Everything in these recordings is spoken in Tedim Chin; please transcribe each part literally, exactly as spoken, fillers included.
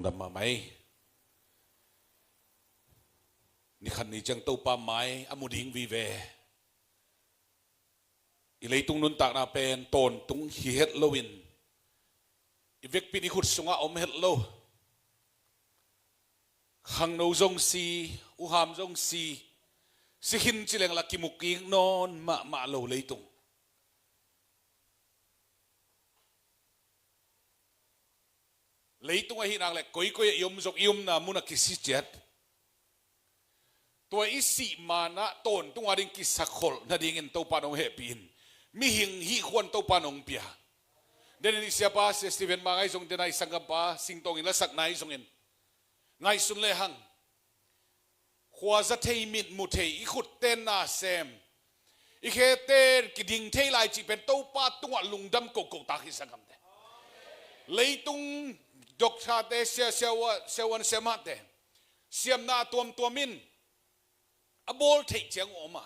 Dam mahmah ei. Nikhat ni ciang Topa mai a mu ding vive. I leitung nuntakna pen tawntung hi het loin, i vekpi in i khut sungah om het lo. Khangno zong si, uham zong si, si khin ci leng la kimu kik nawn mahmah lo leitung. Leitung ahih nak leh koikoi ah i om zong i omna mun ah kisi ciat. Tua i sih manah tawntung a ding kisakholh nadingin Topa in hong hehpih in, mihing hih khuan Topa in hong pia. Denin i siapa Sia Stephen Mang ahi zongin, dena i sanggampa Singtawng in lasakna ahi zongin, ngaihsun lehang, khuaza thei, mitmu thei, i khut ten na sem, i khe ten kiding thei lai cih pen Topa tungah lungdam kohkoh tak hi, sanggamte. Leitung doctorte, sia, siavuan, siavuan siamahte, siamna a tuamtuam in a bawl theih ciang uh om a,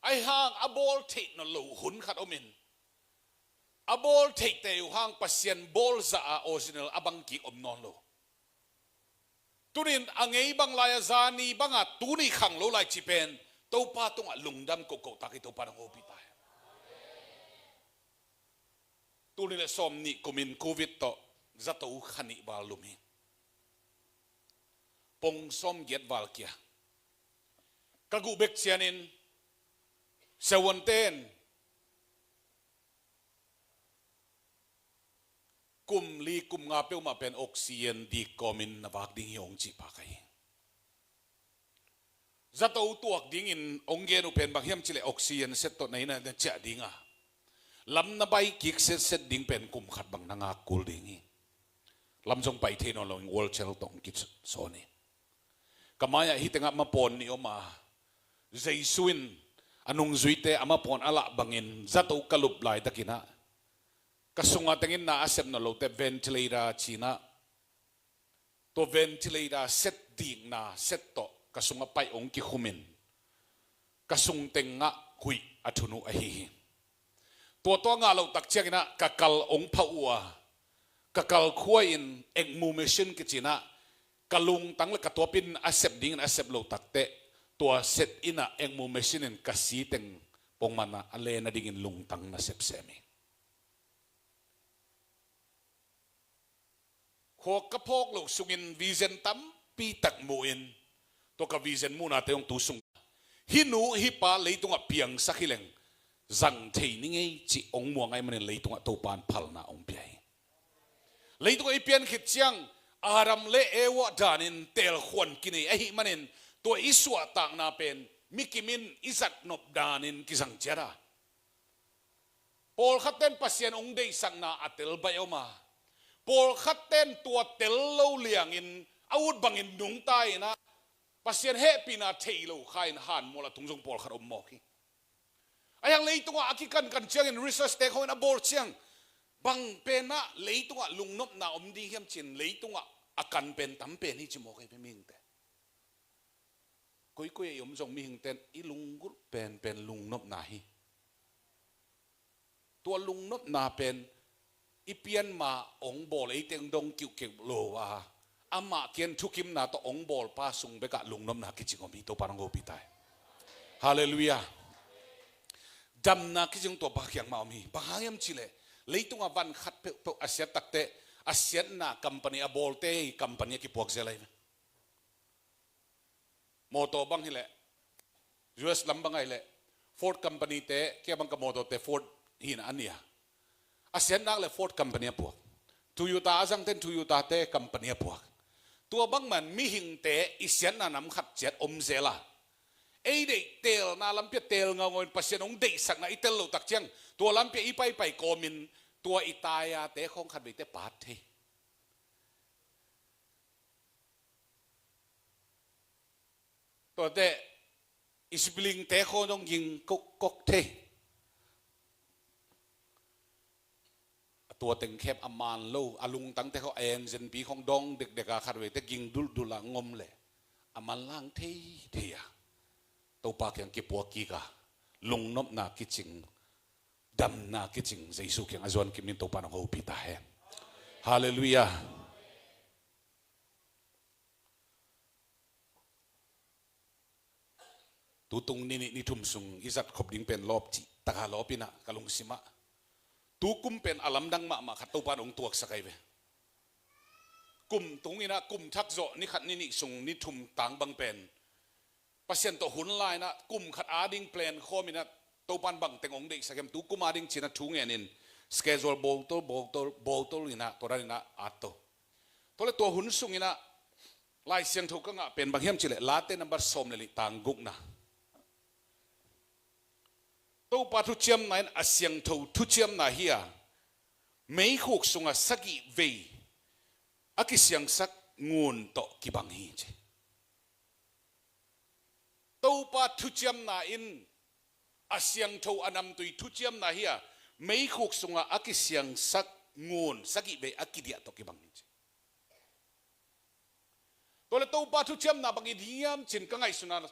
ahi hang a bawl theih nawn lo hun khat om in, a bawl theihte uh hang Pasian bawl zah a original a bang kik om nawn lo. Tunin a ngei bang lai a, zani banga tuni khang lo lai cih pen Topa tungah lungdam kohkoh tak hi, Topa in hong hopih ta hen. Tul nih le sawm nih kumin Covid tawh zato kha nih val lum hi. Pong sawm giat val kia. Ka guh bek cianin siavuanten kum li kum nga peuhmah pen oxygen dik kawmin na vak ding hi hong cih pah ka hi. Zato tuak dingin hong gen uh pen bang hiam cih leh oxygen set tawh na inn ah na ciah ding a, lam na bai kik setset ding pen kum khat bang na ngak kul ding hi. Lam zong pai thei nawn lo in wheelchair tawh hong kisawn hi. Ka mai-ah hih tengah mapawn nih om a, Jesu in a nungzuite a mapawn a lah bangin zato ka lup laitakin ah, ka sungah tengin na a sep nawn lote ventilator ci-in ah, tua ventilator set dikna set tawh ka sungah paih hong kikhumin, ka sung tengah huih a thun uh ahi hi. Tua tua ngah loh tak ciangin ah ka kal hong phauh uh a, ka kal khua-in ECMO machine kici-in ah, ka lungtang le ka tuapi in a sep dingin a sep loh takteh, tua set in ah ECMO machine in ka si teng pongman ah a le nadingin lungtang na sepsem hi. Khua ka phawk loh sungin vision tampi tak mu-in, tua ka vision muhnate hong tu sung, hih nu hih pa leitungah piangsak hi leng zang thei ni ngei cih hong muang ahih manin leitungah Topa in phalna hong pia hi. Leitungah i pian khit ciang Adam le Eva danin teelkhuan kinei ahih manin, tua i suahtakna pen mikim in i zatnop danin kizang ciat a, pawlkhat ten Pasian hong deihsakna a tel baih om a, pawlkhat ten tua tel lo liangin a ut bangin nungta in ah, Pasian hehpihna thei lo kha in hanmual a tung zong pawlkhat om mawk hi. Ahi hang leitungah a kikankan ciangin research-te khawngin a bawl ciang, bang pen ah leitungah lungnopna om ding hiam ci-in leitungah a kan pen tam pen hi ci mawk hi, mihingte. Koikoi ah i om zong mihingte in i lunggulh penpen lungnopna hi. Tua lungnopna pen i pian ma hong bawl, ei teng dong kiuhkeuh lo a, amah kiang thukimna tawh hong bawlpa sung bekah lungnopna kicing om hi. Topa in hong hopih ta hen. Halleluiah. Damna kicing tua pa kiang mah om hi. Bang hang hiam cih leh, leitungah van khat peuhpeuh a siat takteh, a siatna company a bawlte hi, company a kipuak zel ahi ve. Mawtaw bang hi leh, U S lam bang ahi leh, Ford company-te, kei bang ka mawtawte Ford hi-in a nia. A siat nak leh Ford company a puak. Toyota a zangten Toyota-te company a puak. Tua bangman mihingte i siatna nam khat ciat om zel a, ei deih teelna lampi ah teel ngaungau in Pasian hong deihsakna i tel loh tak ciang, tua lampi ah i paipai kawmin tua i tai-ate khawng khat veite paat thei. Tuate, i siblingte khawng zong ging kok, kok thei. A tua teng khawng a man lo, a lungtangte khawng a enzenpi khawng dawng dekdek a, khat veite ging duldul a ngom leh a manlang thei thei a, Topa kiang kipuak kik a, lungnopna kicing, damna kicing Jesu kiang a zuan kim in Topa in hong hopih ta hen. Halleluiah. Tutung ni nih ni thum sung i zat khop ding pen lawp cih taka lawp inah ka lungsimah. Tukum pen a lamdang mahmah khat Topa in hong tuaksak ahi ve. Kum tung inah kum thak zawh ni khat ni nih sung ni thum tang bang pen Pasian tawh hun la inah kum khat ading plan khawm inah Topa in bangteng hong deihsak hiam tukum ading cinah thu ngenin schedule bawltawl bawltawl bawltawl inah tua dan inah at to. Tua le tua hun sung inah Lai Siangtho ka ngah pen bang hiam cileh Late nambat sawm le nih tang gukna. Topa thuciamna in a siangtho thuciamna hi a meikhuk sungah sagih vei a kisiangsak ngun tawh kibang hi ci. Topa thuciamna in a siangtho a namtui thuciamna hi a meikhuk sungah a kisiangsak ngun sagih vei a kidiah tawh kibang hi ci. Tua le Topa thuciamna bangin hiam cin ka ngaihsuna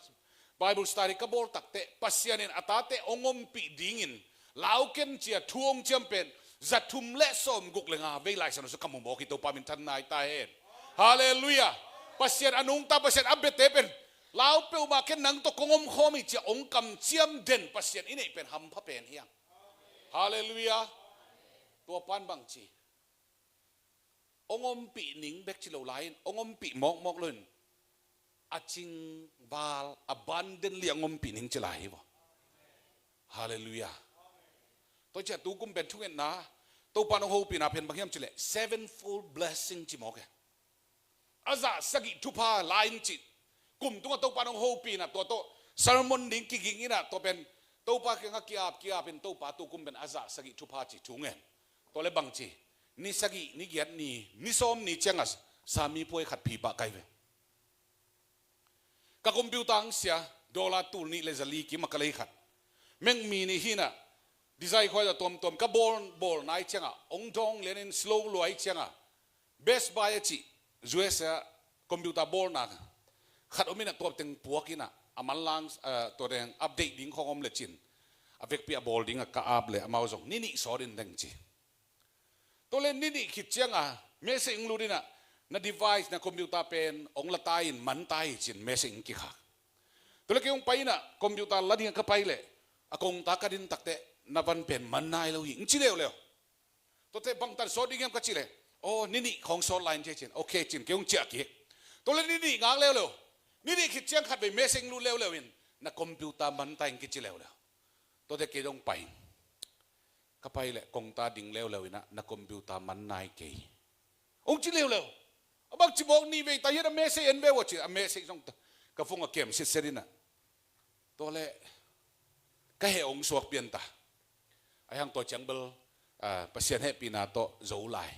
Bible study ka bawl takteh Pasian in a tate hong ompih dingin lauken cia thu hong ciam pen zathum le sawm guk le nga vei Lai Siangtho sung ka mu mawk hi. Topa minthanna hi ta hen. Halleluiah. Pasian a nungta Pasian a biate pen lau peuhmah ken nang tawh kong om khawm hi cia hong kamciam den Pasian i neih pen hampha pen hiam? Halleluiah. Tua pan bang ci hong ompih ning bek ci lo lai-in hong ompih mawkmawk lo-in a cingval abundantly hong ompih ning ci lai hi vaw. Halleluiah. Tua ciah tukum pen thungetna Topa nong hopihna pen bang hiam cileh sevenfold blessing ci mawk e. A zah sagih thupha lai-in cih kum tungah Topa nong hopihna tua tawh sermon ding kiging inah tua pen Topa kiangah ki-ap ki-apin Topa tukum pen a zah sagih thupha ci thungen. Tua le bang ci ni sagih ni giat ni ni sawm ni ciangah sami puai khat phi pah kai ve. Ka computer ang sia dollar tul nih le zali kim a ka lei khat. Mengmi nih hinah design khuai a tuamtuam ka bawl bawl nai ciangah ong dawng lianin slow luai ciangah Best Buy a cih U S A computer bawlna khat om inah tuapteng puak inah a manlang tuateng update ding khong om le cin a vekpi a bawl dingah ka ap le amau zong ni nih sawt in teng ci. Tua le ni nih khit cianga message ong lut inah na device na computer pen ong la tai in man tai cin message ong kikhak. Tua le kei ong pai inah computer la dingah ka pai leh a kongta ka din takteh na van pen man nai lo hi ong ci leuleu. Tuate bangtan sawt ding hiam ka ci le aw ni nih khawng sawt lai in ci cin okay cin kei ong ciah kik. Tua le ni nih ngak leuleu ni nih khit ciang khat vei message lut leuleu in na computer man tai ong kici leuleu. Tuate kei dong pai ka pai le kongta ding leuleu inah na computer man nai kei ong ci leuleu. A bang ci mawk ni vei ta hian a message en veu a ci a message zong ka phone a kem sitset inah tua le ka heh ong suak pian ta. A hiang tua ciang bel Pasian hehpihna tawh zo lai.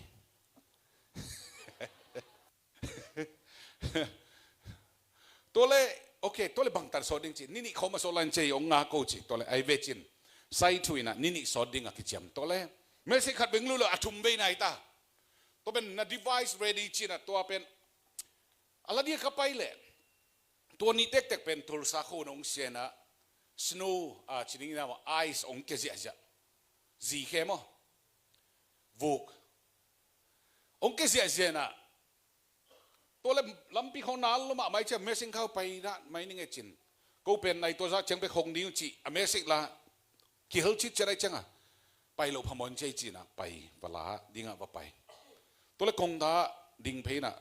Tua le okay tua le bangtan sawt ding ci ni nih khawm a sawt lai in ci ong nga ko ci tua le ai ve cin sai thu inah ni nih sawt ding a kiciam tua le message khat beng lu lo a thum vei nai ta. Tua pen na device ready cinah tua pen a la dingah ka pai leh tua ni tektek pen Tulsa kho na ong sianah snow a ci ding inah ice ong ke ziahziah zi khe maw vuk ong ke ziahziah inah tua le lampi khong nal lo mahmah i ciah message khau pai nah mai ning e cin ko pen nai tua zah ciang bek hong ding uh cih a message la kihel cit ciat ai ciangah pai lo phamawh in ci ai cinah pai va la dingah va pai. Tua le kongta ding phei inah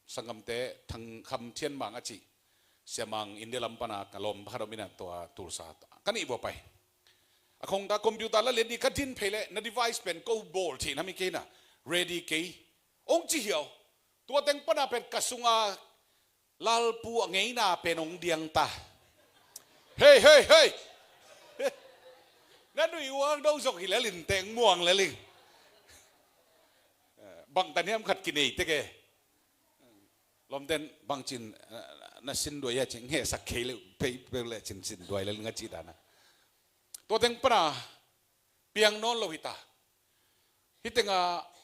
sangamte Thangkham Thianmang a cih siamang India lam pana ka lawm pakhat om inah tua Tulsa ka nih vua pai. A khongta computer la lian ni ka din phei le na device pen ko bawl theih nam hi kei inah ready kei ong ci hiau. Tua teng pana pen ka sunga lalpu a ngeina pen ong diang ta. Hei hei hei. Na nuih uang do zong hi lelin teng muang lelin. Bangtan hiam khat kinei teke. Lawmten bangcin na sinduai a cin ngesak khei le pei peu le cin sinduai le nga ci dana. Tua teng pana piang nawn lo hita. Hitenga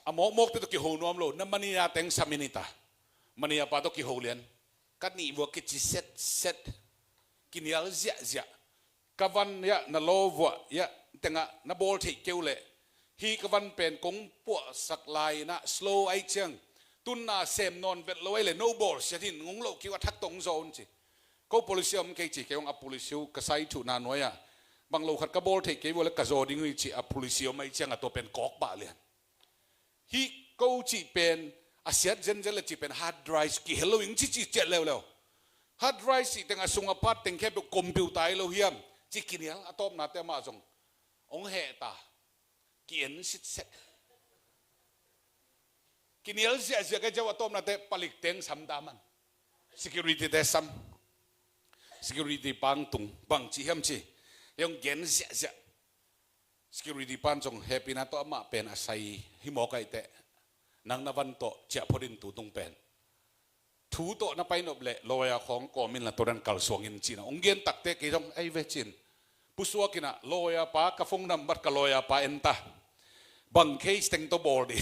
a mawkmawkte tawh kiho nuam lo na mania teng samin hita. Mania pa tawh kiho lian ka nih vua kici setset kinial ziahziah ka van iah na law vuah iah tengah na bawl theih keu leh Hih ka van pen kong puahsak lai-in ah slow ahih ciang, tunna sem nawn vet lo ahih leh no bawlsiat in, ngong loh kik uh a thak tawh hong zaw un ci. Ko policy om kei ci, kei hong a policy uh ka sai thuhna nuai-ah bang lo khat ka bawl theih kei uh leh ka zaw ding uh hi ci a policy om ahih ciang a tua pen kawk bah lian. Hih ko cih pen a siat zenzen leh cih pen hard drive kihel lo ing ci ci ciat leuleu. Hard drive cih teng a sung a part teng khempeuh computer hi lo hiam ci kinial a tawpnate amah zong hong heh ta. Ki-en sitset. Kinial ziahziah ka ciau a tawpnate palik teng sam ta man. Security te sam. Security pang tung bang ci hiam ci. Hong gen ziahziah. Security pan zong hehpihna tawh amah pen a sai hi mawk ahih teh nang na van tawh ciah phot in tu tung pen. Thu tawh na pai nop leh lawyer khawng kawm inla tua dan kalsuang in ci-in ah hong gen takteh kei zong ei ve ci-in pusuak in ah lawyer pa ka phone number ka lawyer pa en ta. Bang case teng tawh bawl ding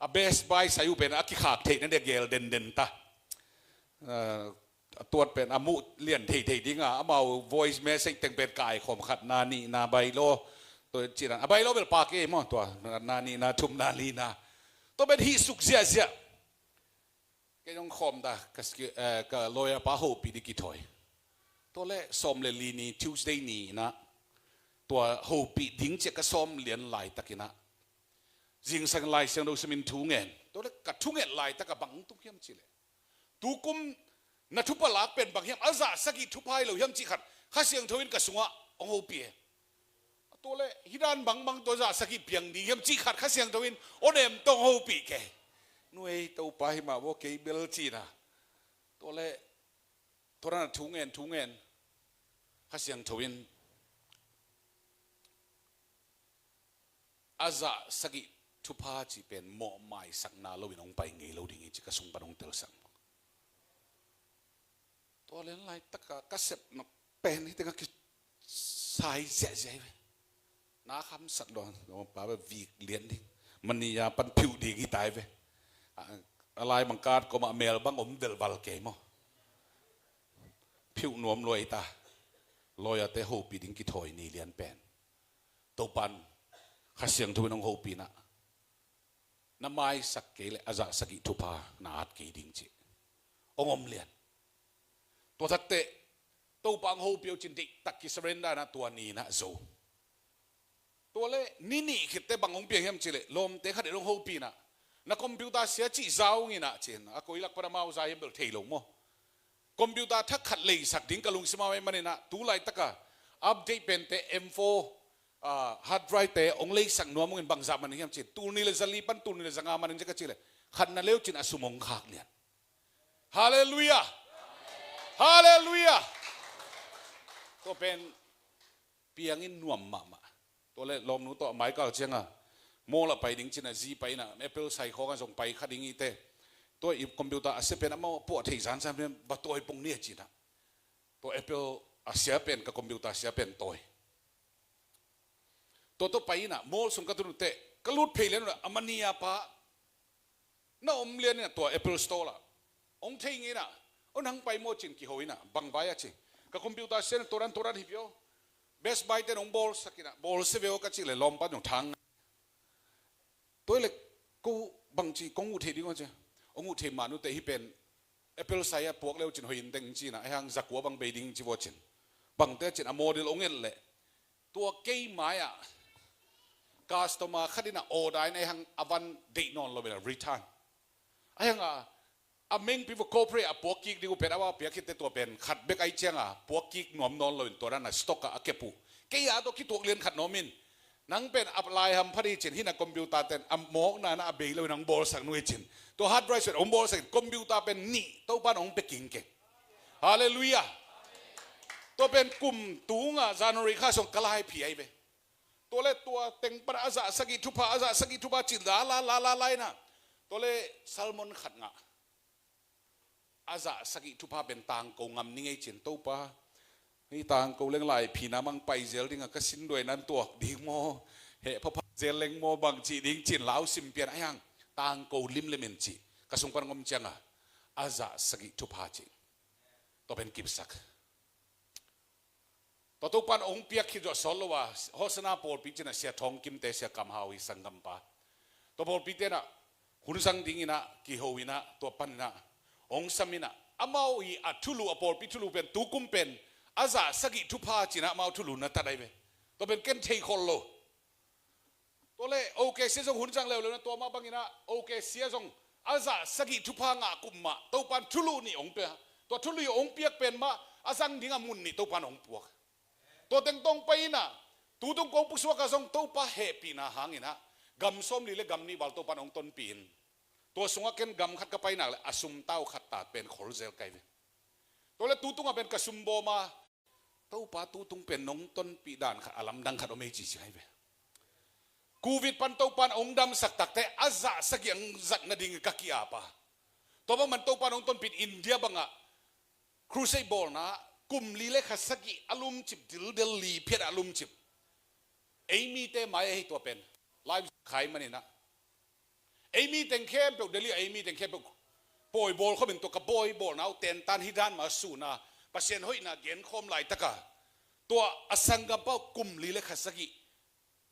a Best Buy sai uh pen a kikhak theihna dia gel denden ta. A tuat pen a muh lian theithei ding a amau voice message teng pen kaikhawm khatna nihna bylaw. Tua ci-in ah bylaw bel pha kei maw tua khatna nihna thumna lina. Tua pen hih suk ziahziah. Kei hong khawm ta ka, eh, ka lawyer pa hopih ding kithawi. Tua leh sawm leh li ni Tuesday ni-in ah tua hopih ding ci-a ka sawm lian laitakin ah zingsang Lai Siangtho simin thu ngen. Tua leh ka thunget laitak ah bang tung hiam cih leh tukum na thupha lak pen bang hiam, a zah sagih thupha hi lo hiam cih khat Kha Siangtho in ka sungah hong hopih e. Tua leh hih dan bangbang tua zah sagih piang ding hiam cih khat Kha Siangtho in hong nem tawh hong hopih kei. Nuai Topa hi mah vaw kei bel ci-in ah. Tua leh tua dan a thu ngen thu ngen Kha Siangtho in a zah sagih thupha cih pen mawhmaisakna loin hong pai ngei lo ding hi ci ka sung pan hong telsak. Tua lian laitak a ka sepna pen hih tengah kisai ziahziah hi ve. Na khamsak lo, pa bel vik lian ding. Mania pan phiuh ding hi ta hi ve. A, a lai mangkat kawmah mel bang om velval kei maw. Phiuh nuam lua hi ta. Lawyer te hopih ding kithawi ni lian pen Topan Kha Siangtho in hong hopih in ah na maisak kei leh a zah sagih thupha na at kei ding cih hong om lian. Tua takteh Topa hong hopih uh cin deihtak kisurrender in ah tua ni-in ah zo. Tua leh ni nih khitteh bang hong piang hiam cih leh lawmte khat in hong hopih in ah na computer sia cih zau ing in ah ci-in a koi lak pan amau za hiam bel thei lo maw. Computer thak khat leisak ding ka lungsim a mah ahih manin ah tu laitak a update pente M four, ah, hard drive te hong leisak nuam ung in bangzah man hiam cih tul nih leh zali pan tul nih leh zanga man in ci ka cih leh khatna leu cin a sum hong khak lian. Halleluiah. Halleluiah. Tua pen piang in nuam mahmah. Tua leh lawmnu tawh a maikal ciang a mall ah pai ding cin a zi pai in ah Apple sai khawng ah zong pai kha ding hi teh. Tua i computer a sia pen amau puah thei zanzan pen va tawi pong ni a ci-in ah tua Apple a sia pen ka computer sia pen tawi. Tua tawh pai in ah mall sung ka tun uh teh ka lut phei lian uh ah a mania pa na om lian in ah tua Apple Store ah hong thei ing in ah, "O nang pai maw?" ci-in kiho in ah, "Bang vai a?" ci. "Ka computer sia in tua dan tua dan hi ve aw. Best Buy ten hong bawlsak in ah bawlsia ve aw," ka cih leh lawmpa in hong thang. "Tua hi leh ko bang ci kong uh thei ding aw?" ci. "Hong uh thei man uh teh hih pen Apple sai a puak leu cin hoih in teng," ci in ah, "ahi hang za kua bang bei ding ci vaw," ci-in. Bangte a ci-in a model hong et leh tua kei mai-ah customer khat in ah order in ahi hang a van deih nawn lo in ah return. Ahi hang a, a mengpi va corporate a puak kik ding uh pen a va piak khit teh tua pen khat bek ahih ciang a puak kik nuam nawn lo in tua dan a stock ah a kep uh. Kei a tawh kituak lian khat nuam in, "Nang pen a lai hampha ding hi," ci-in, "hih na computer ten a mawkna na a bei lo in hong bawlsak nuam hi," ci-in. Tua hard drive pen hong bawlsak in computer pen nih Topa in hong pia kik keng. Halleluiah. Tua pen kum tung ah January kha sung ka laiphi ahi ve. Tua leh tua teng pan a zah sagih thupha, a zah sagih thupha ci la la la la la in ah. Tua leh sermon khat ngah. A zah sagih thupha pen tangko ngam ning ei ci-in, "Topa, hih tangko leng laiphina mang pai zel ding a ka sinduai nan tuak ding maw? Heh phapha zel leng maw bang ci ding?" ci-in lau sim pian ahi hang tangko limlim in ci. Ka sung pan hong om ciang a a zah sagih thupha ci. Tua pen kipsak. Tua Topa'n ong piak khit zawh sawt lo a, Hosanna pawlpi cinah Sia Thawng Kimte, Sia Kam Hau hi sanggampa. Tua pawlpite inah hun sang dinginah kiho inah tua paninah ong sam inah amau i a thulu, a pawlpi thulu pen tukum pen a zah sagih thupha cinah amau thulu na tat ai ve. Tua pen ken thei khol lo. Tua le OK Sia zong hun sang leuleu na tua mah banginah OK Sia zong a zah sagih thupha ngah kum mah Topa'n thulu nih ong pia. Tua thulu ong piak pen mah a zang ding a mun nih Topa'n ong puak. Tua teng tawng pai inah tutung kong pusuak a zong Topa hehpihna hanginah gam sawmli le gam nih val Topa'n ong tonpih in. Tua sungah ken gam khat ka pai nak le a sumtau khat ta pen khol zel kai ve. Tua le tutungah pen ka sumbawm a Topa tutung pen nong tonpih dan khat a lamdang khat om ei ci ci ai ve. Covid pan Topa'n ong damsak takte a zah sagih ang zat nading ka ki-ap a. Tua bang man Topa'n ong tonpih India bangah crusade bawlna kum li le kha sagih a lumcip dildel li phiat a lumcip. Ei mite mai ahi tua pen live khai maninah ei mi teng khempeuh Delhi a ei mi teng khempeuh pawi bawl khomin tua ka bawi bawlna uh tentan hi dan mah suna Pasian hoihna genkhawm laitaka tua a sanggampa uh kum li le kha sagih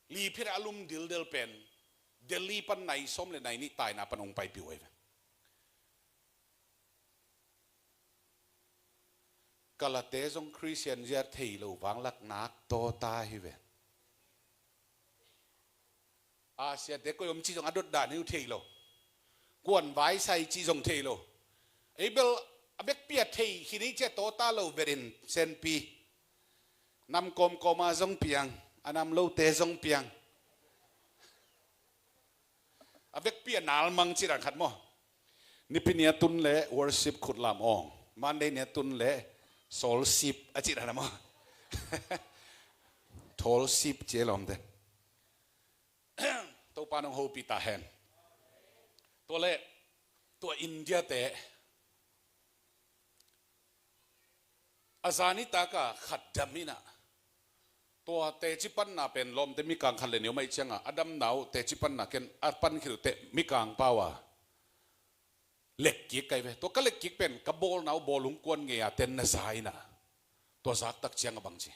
li phiat a lum dildel pen Delhi pan nai sawm le nai nih taina pan ong paipih uh ai ve. Kalate zong Khristian zia thei lo vanglak nak tawta hi ve. Asiate koi om cih zong a dot dan hi uh thei lo. Kuan vaisai cih zong thei lo. Ei bel a bekpi a thei khin ei cia tawta lo verin senpi. Nam kawmkawma zong piang, a nam lote zong piang. A vekpi a nalmang cih dan khat maw? Nipi ni a tun le worship khutlam awng, Monday ni a tun le sawlsip a cih dan maw? Thawlsip ci e lawmte. Topa nong hopih ta hen. Tua le tua India te a zan i taka khat dam inah tua teci panna pen lawmte mikang khat le neu mai cianga a damna uh teci panna ken a pan khit uh teh mikang pau a lekkik kai ve. Tua ka lekkik pen ka bawlna uh bawlung kuan ngei a ten na za inah tua zaktak cianga bangci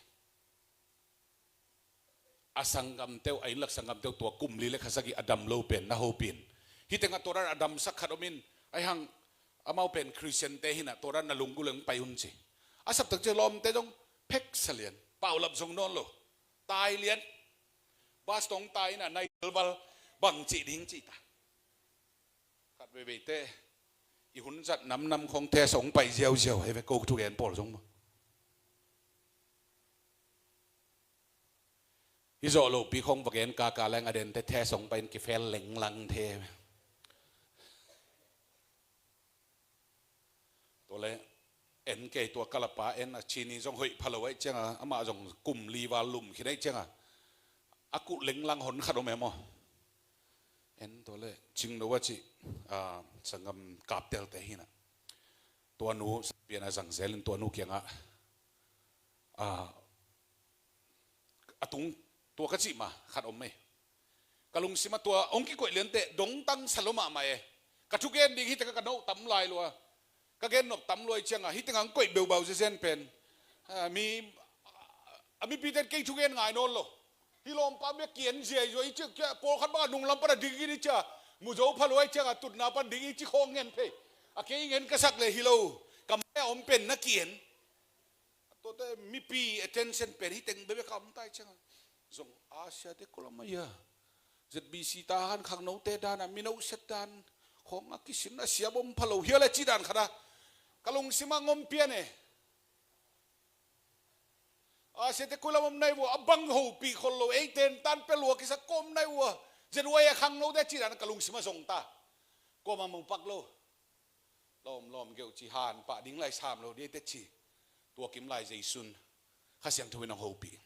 a sanggamte uh, a innlak sanggamte uh tua kum li le kha sagih a dam lo pen na hopih in. Hih tengah tua dan a damsak khat om in, ahi hang amau pen Khristiante hinah tua dan na lunggulh leng pai un ci. A saptak ci lawmte zong phek sa lian, paulap zong nawn lo, tai lian, bas tawng tai inah nai val bang cih ding cih ta. Khat veiveite i hun zat namnam khong test hong pai ziauziau hi ve ko thugen pawl zong maw? I zawh lohpi khong va gen kaka leng a dente test hong pai in kifel lenglang the. Tua le en kei tua kalapa en a cini zong hoih phalo aih cianga amah zong kum li val lum khin aih cianga a kuh lenglang hon khat om e maw? En tua le cingno a cih a sanggam kaptelte hinah tua nu sapian a zangzel in tua nu kiangah a a tung tua ka cih ma khat om e. Ka lungsim a tua hong kikoih lianteh dongtang sa lo mahmah e. Ka thugen ding hi teka ka noh tam lai lua, ka gen nop tam lua i cianga hi tengah hong koih beubau zezen pen a mi a mipite kei thugen ngai nawn lo. Hi lawmpa bia kian ziai zua i ciah kia pawlkhat bangah nunglam pana dingin i ciah muzo pha lua i cianga tutna pan ding i ci khawng ngen phei. A kei ngen ka sak le hi lo ka mai a om pen na kian. Tuate mipi attention pen hi teng bebe ka om tai cianga zong Asia te kolam a ia Z B C ta han khangnote dana mino set dan khong a kisin a siabom phalo hiale ci dan khata ka lungsima ngom pian e. Asia te kolam om nai vua a bang ho pi khol lo ei ten tan pe lua kisa kom nai vua Z Y a khangnote ci dan ka lungsima zong ta. Koma mo pak lo. Lawm lawm geuh ci han pah ding lai sam lo dei te ci. Tua kim lai Zeisun Kha Siangtho in hong hopih.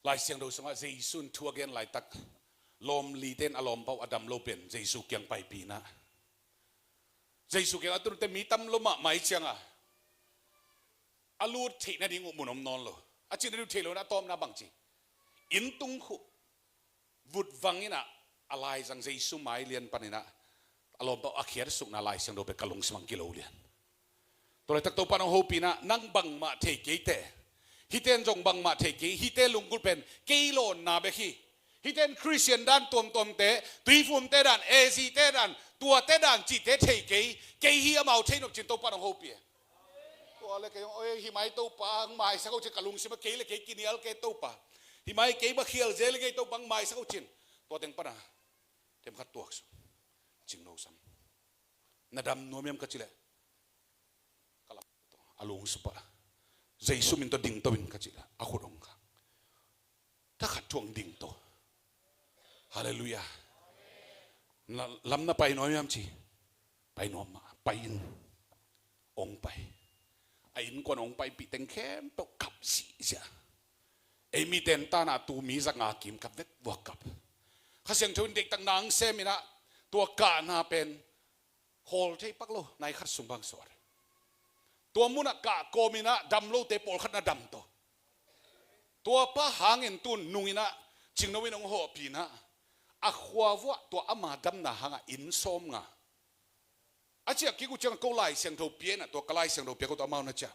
Lai Siangtho sungah Zeisun thu a gen laitak lawm lite in a lawm pau a dam lo pen Zeisu kiang paipihna. Zeisu kiang a tunte mi tam lo mahmah i cianga a lut theih nading uh mun om nawn lo. A cih nading uh theih lo na a tawpna bangci inn tung khuh vut vang inah a laizang Zeisu mai lian pan inah a lawmpau a khiat sukna Lai Siangtho pek ka lungsimang kilo lian. Tua laitak Topa nong hopihna nang bangmah thei keite Hiten zong bangmah thei kei, hite lunggulh pen kei lawnna bek hi. Hiten Khristian dan tuamtuamte, Tuifumte dan, A Z te dan, tuate dan cihte thei kei, kei hi amau thei nop cin Topa nong hopih e. Tua le kei hong, oi, hi mai Topa, hong maisak ho cin ka lungsim a kei le kei kinial kei Topa. Hi mai kei ba khial zel kei Topa, hong maisak ho cin. Tua teng pana, themkhat tuak su. Cingno sam. Na dam nuam hiam ka ci leh. Ka lam a lungsupa. Jesu min tawh dingto in ka ci leh. A khut hong ka. Thakhat thuang dingto. Halleluiah. Na lam na pai nuam hiam ci. Pai nuam mah. Pai in. Hong pai. A innkuan hong paipih teng khempeuh kap sihsiah. Ei miten tana tu mi za nga kim kap vek vua kap. Kha Siangtho in deihtak nang sem inah tua kahna pen khawl thei pak lo, nai khat sung bang suat. Tua munah kah kawm inah dam lote pawlkhat na dam tawh. Tua pa hangin tun nung inah Cingno in hong hawhpih inah a khua vuah tua ama damna hangah inn sawm nga. A ciah kik uh ciang ko Lai Siangtho pia inah tua ka Lai Siangtho pia ko tua amau na ciah.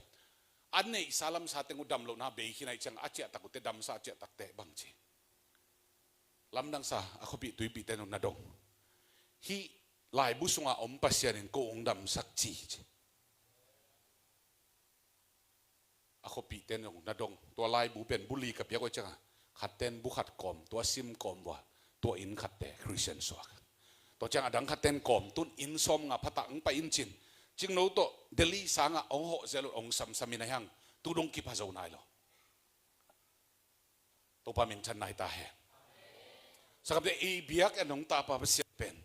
A neihsa lamsa teng uh dam lohna bei khin ahih ciang a ciahtak uhte damsa a ciahtakte bang ci. Lamdangsa a khuapih tuipihte nung na dong. Hih laibu sunga om Pasian in ko hong damsak ci ci. A khuapihte nung na dong. Tua laibu pen bu li ka piak uh cianga. Khatten bu khat kawm, tua sim kawm vua. Tua inn khatte Khristian suak. Tua ciang a dang khatten kawm, tun inn sawm nga phatah hong pai in cin. Cingno tawh Delhi sangah hong hawh zel uh hong samsam in a hiang. Tu dong kipha zo nai lo. Topa min than nai ta hen. Sakamte i biak en hong tapa Pasian pen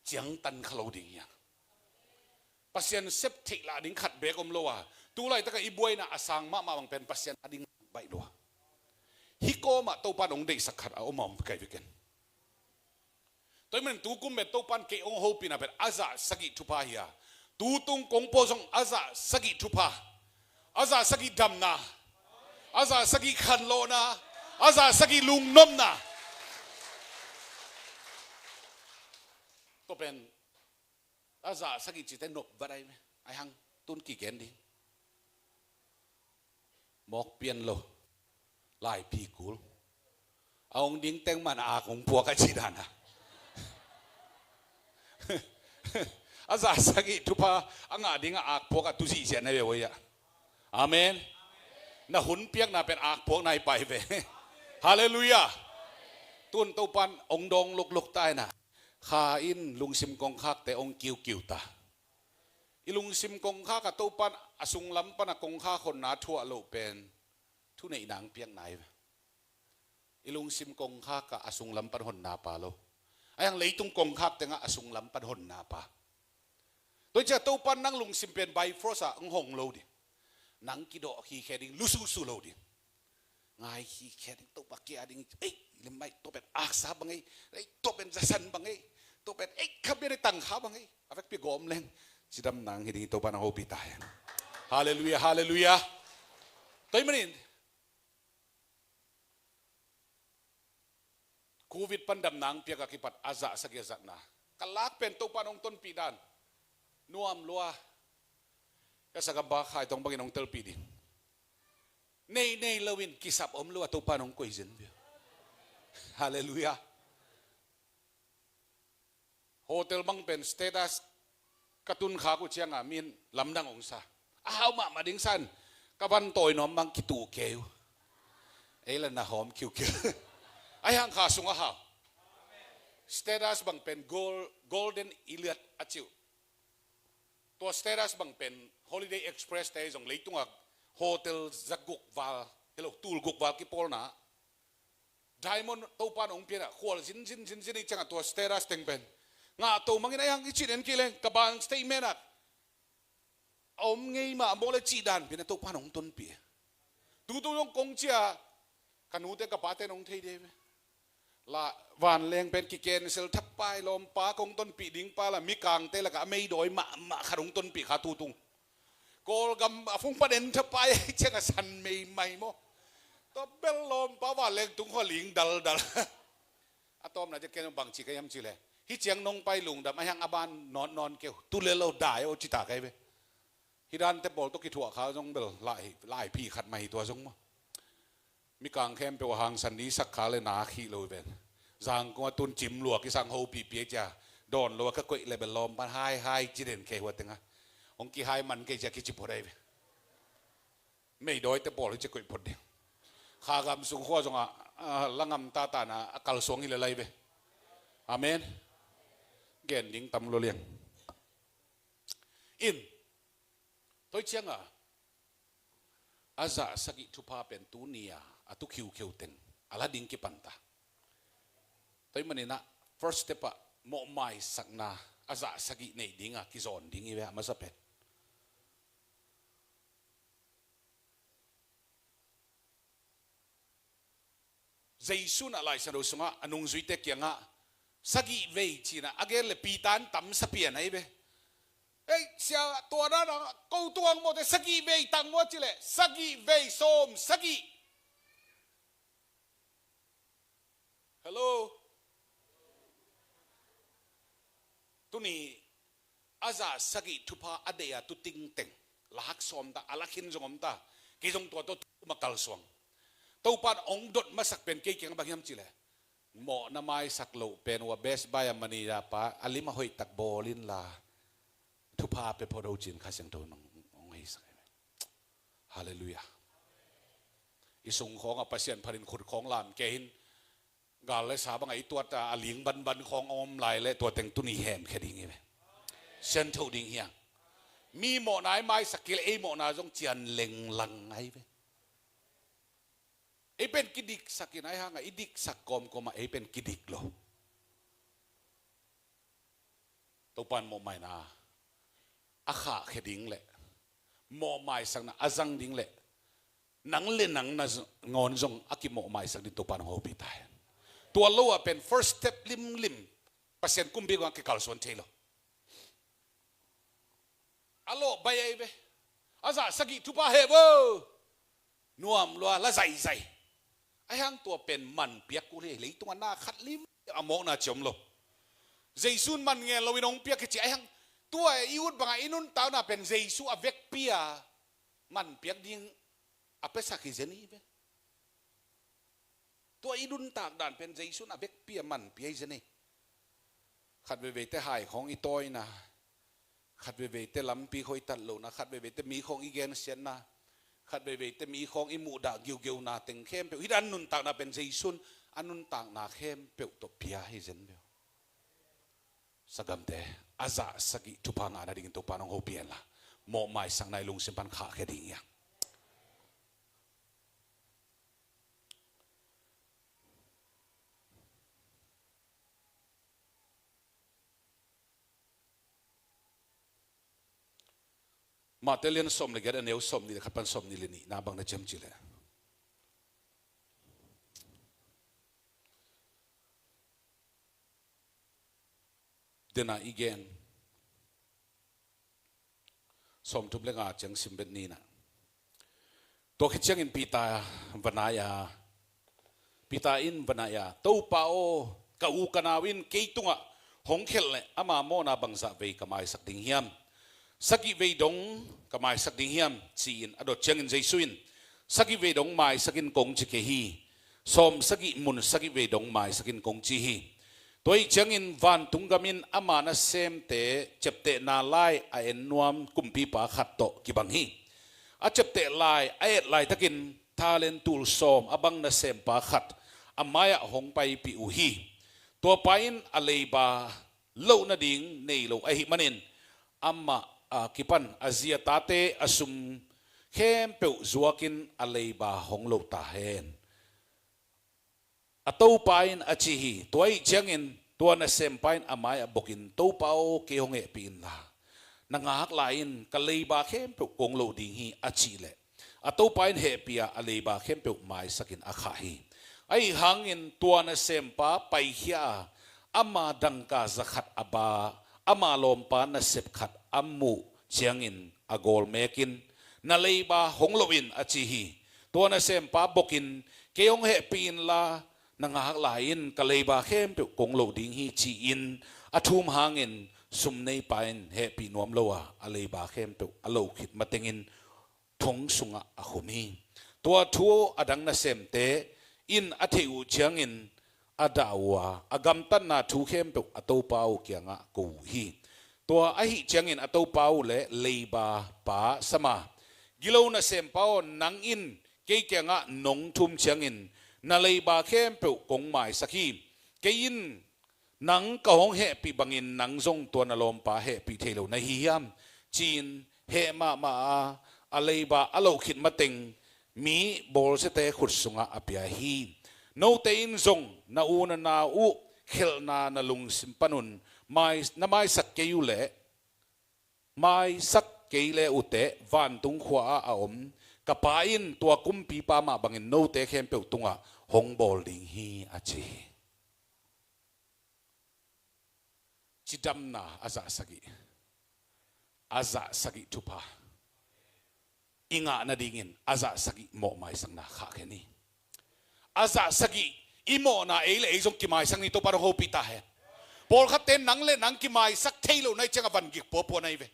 ciangtan kha lo ding hiang. Pasian sep theih lah ding khat beek om lo a. Tu laitakah i buaina a sang mahmah bang pen Pasian a ding baih lo a. Hih kawmah Topa in hong deihsak khat a om a om kai veken. Tua hih manin tu kum pen Topan kei hong hopihna pen a zah sagih thupha hi a. Tutung kong pua zong a zah sagih thupha. A zah sagih damna. A zah sagih khanlawhna. A zah sagih lungnopna. Tua pen a zah sagih cite nop vat ai me. Ai hang tun kigen ding. Mawk pian lo. Laiphi kul. A hong ding teng man a ak hong puak a ci dan a. A zah sagih thupha a ngah ding a ak puak a tu zihziah na ve uh a. Amen. Na hun piakna pen ak puak nai pai ve. Halleluiah. Tun Topan hong dawng lukluk ta ina. Kha in lungsim kongkhakte hong kiukiu ta. I lungsim kongkhak a Topan a sunglam pana kongkhak honna thuah loh pen thuneihna hong piak nai ve. I lungsim kongkhak a a sunglam pan honna pa lo. A hiang leitung kongkhak tengah a sunglam pan honna pa. Tua hi ciah Topan nang lungsim pen by force ah hong hong lo ding. Nang kidawh khikhe ding, lusuhsuh lo ding. Ngai khikhe ding, Topa kia ding, ei, lim mai, tua pen aksa bang ei, ei, tua pen zasan bang ei, tua pen, ei, khabia ding tangkha bang ei. A vekpi gawm leng cidam nang hi ding, Topa nang hopih ta hen. Halleluiah, halleluiah. Tua hih manin Covid pan damna hong piak a kipat a zah sagih a zatna ka lak pen Topa nong tonpih dan. Nuam lua. Ka sagam ba khai tong bangin hong telpih ding. Nei nei loin kisap om lua Topa nong koih zen bia. Halleluiah. Hotel bang pen status ka tun khak uh cianga min lamdang hong sa. A hau mahmah ding san ka van tawi nuam bang kituh kei uh. Ei la na hawm khiukhiu. Ai hang kha sung a hau. Status bang pen gold, golden iliat a ciu. Tua status bang pen Holiday Express te zong leitunga hotel zaguk val, hello, tulguk val kipawlna. Diamond Topan hong pianah khual zinzin zinzin i ciangah tua status teng pen ngah to mangin a hiang i cih den kei leng ka bank statement ah a om ngei mah a mawh le cih dan pianah Topan hong tonpih. Tutu zong kong cia ka nute ka pate nong thei de ve. La vanleng pen ki cancel thapai lawmpa kong tonpih ding pa la mikangte lakah a meidawi mahmah khat hong tonpih kha tutung. Kawlgam a fung pan en thapai ciang a san meimai maw. Tua bel lawmpa vanleng tung khualing daldal. A tawpna cia ken bangci ka hiam ci le. Hi ciang nong pai lungdam a hiang a ban nawn nawn keu. Tu le lo dai aw cita kai ve. Hi dante pawl tawh kithuah kha zong bel lai, laiphi khat mah hi tua zong maw. Mikang khempeuh a hangsan ding sak kha le na khih lo hi ven. Zangkong a tun cim lua kisang ho pihpih cia dawn lo a ka koih le bel lawm pan hai hai ci den kei hua teng a. Hong kihai man kei cia kici phot ai ve. Meidawite pawl hi ci koih phot ding. Kha gam sung khua zong a, a, la ngam tata na a kalsuang hi le lai ve. Amen. Gen ding tam lo liang. In. Toi ciang a. A zah sagih thupha pen tuni a, a tu khiukhiu teng a la ding kipan ta. Toi manin a first step a mawhmaisakna a zah sagih neih ding a kizawn ding hi ve a masa pen. Jesu na Lai Siangtho sungah a nungzuite kiangah sagih vei cina a gen le Peter in tam sapian ahi ve. Ei, sia tua dan a ko tuang mawte sagih vei tang maw ci le sagih vei sawm sagih. Hello. Tuni a zah sagih thupha a deih a tu ting teng la hak sawm ta, a la khin zong om ta. Kei zong tua tawh tu ma kalsuang. Topan ong dot masak pen kei kiang bang hiam ci le mawhna maisak loh pen ua Best Buy a manager pa a lim a hoih tak bawl in la thupha pe pho do cin Kha Siangtho nong ong heisak. Halleluiah. I sung khawng a Pasian phanin khut khawng lam kei hin gal le sa bang a i tuat a ling banban khawng om lai le tua teng tuni hem khe ding hi ve. Siangtho ding hiang. Mi mawhna i maisak kei le ei mawhna zong cian lenglang ahi ve. Ei pen kidiksak in ai hanga i diksak kawmkawm a ei pen kidik lo. Topan mawhmaina a khahkhia ding le mawhmaisakna a zang ding le nang le nang na z-, ngawn zong a kimawhmaisak ding Topan hong hopih ta hen. Tua lo a pen first step limlim Pasian kumpi kong a kikalsuan thei lo. A lawh bai ahi ve. A zah sagih thupha heh vo. Nuam lua la zaizai. A hiang tua pen man piak kul hi leitungah na khat lim a mawkna ciom lo. Jesu'n man ngen loin hong piak hi ci a hiang tua i ut bangah i nuntakna pen Jesu a vekpi a man piak ding a piasak hi zen hi ve. Tua i nuntak dan pen Jesu'n a vekpi a manpi ahi zen hi. Khat veiveite hai khawng i tawina, khat veiveite lampi khawng i tat lohna, khat veiveite mi khawng i gensiatna, khat veiveite mi khawng i muhdah giugeuna teng khempeuh hi dan nuntakna pen Jesu'n a nuntakna khempeuh tawh pia hi zen beuh. Sagamte a zah sagih thupha ngah nadingin Topa nong hopih hen la mawhmaisakna i lungsim pan khahkhia ding hi hang. Mate lian sawm le giat a neu sawm nih le khat pan sawm nih le nihna bang na ciam cih leh dena i gen. Sawmthum le nga ciang sim bet ni na. Tua khit ciangin Peter va nai a, Peter in va nai a, Topa aw, ka u ka nau in kei tungah hong khelh leh ama mawhna bangzah vei ka maisak ding hiam? Sagih vei dong ka maisak ding hiam? Ci-in a dot ciangin Jesu in, sagih vei dong maisak in kong ci kei hi. Sawm sagih mun sagih vei dong maisak in kong ci hi. Tua ahih ciangin vantung gam in ama nasemte ciaptehna lai a en nuam kumpipa khat tawh kibang hi. A ciapteh lai a et laitakin talent tul sawm a bang nasempa khat a mai-ah hong paipih uh hi. Tua pa in a leiba loh nading nei lo ahih manin amah a kipan a zi a tate a sum khempeuh zuakin a leiba hong loh ta hen. A topa in a ci hi. Tua ahih ciangin tua nasempa in a mai-ah bokin, Topa aw, kei hong hehpih inla, na ngak lai-in ka leiba khempeuh kong loh ding hi, a cih leh a topa in hehpih a, a leiba khempeuh maisakin a khah hi. Ahih hangin tua nasempa paikhia a, ama dangka zakhat a ba, ama lawmpa nasep khat a muh ciangin a gawlmekin, na leiba hong loh in, a ci hi. Tua nasempa bokin, kei hong hehpih inla, na ngak lai-in ka leiba khempeuh kong loh ding hi, ci-in a thum hangin sumneipa in hehpih nuam lo a, a leiba khempeuh a loh khit matengin thong sungah a khum hi. Tua thu a dang nasemte in a theih uh ciangin a dah uh a, a gamtatna thu khempeuh a Topa uh kiangah ko uh hi. Tua ahih ciangin a Topa uh le leiba pa sam a, gilo nasempa aw, nang in kei kiangah nong thum ciangin na leiba khempeuh kong maisak hi. Kei in nang ka hong hehpih bangin nang zong tua na lawmpa hehpih thei lo na hi hiam? Ci-in heh mahmah a, a leiba a loh khit mateng mi bawlsiate khut sungah a pia hi. Note in zong na u na nau uh khelhna na lungsim panun mai, na maisak kei uh leh, maisak kei le uh teh vantung khua-ah a om ka Pa in tua kumpipa mah bangin note khempeuh tungah hong bawl ding hi, a ci hi. Cidamna a zah sagih, a zah sagih thupha i ngah nadingin a zah sagih mawhmaisakna khahkhia ni. A zah sagih i mawhna ei le ei zong kimaisak ni, Topa hong hopih ta hen. Pawlkhatte nang le nang kimaisak thei lo na hih ciangah van gik puapua na hi ve.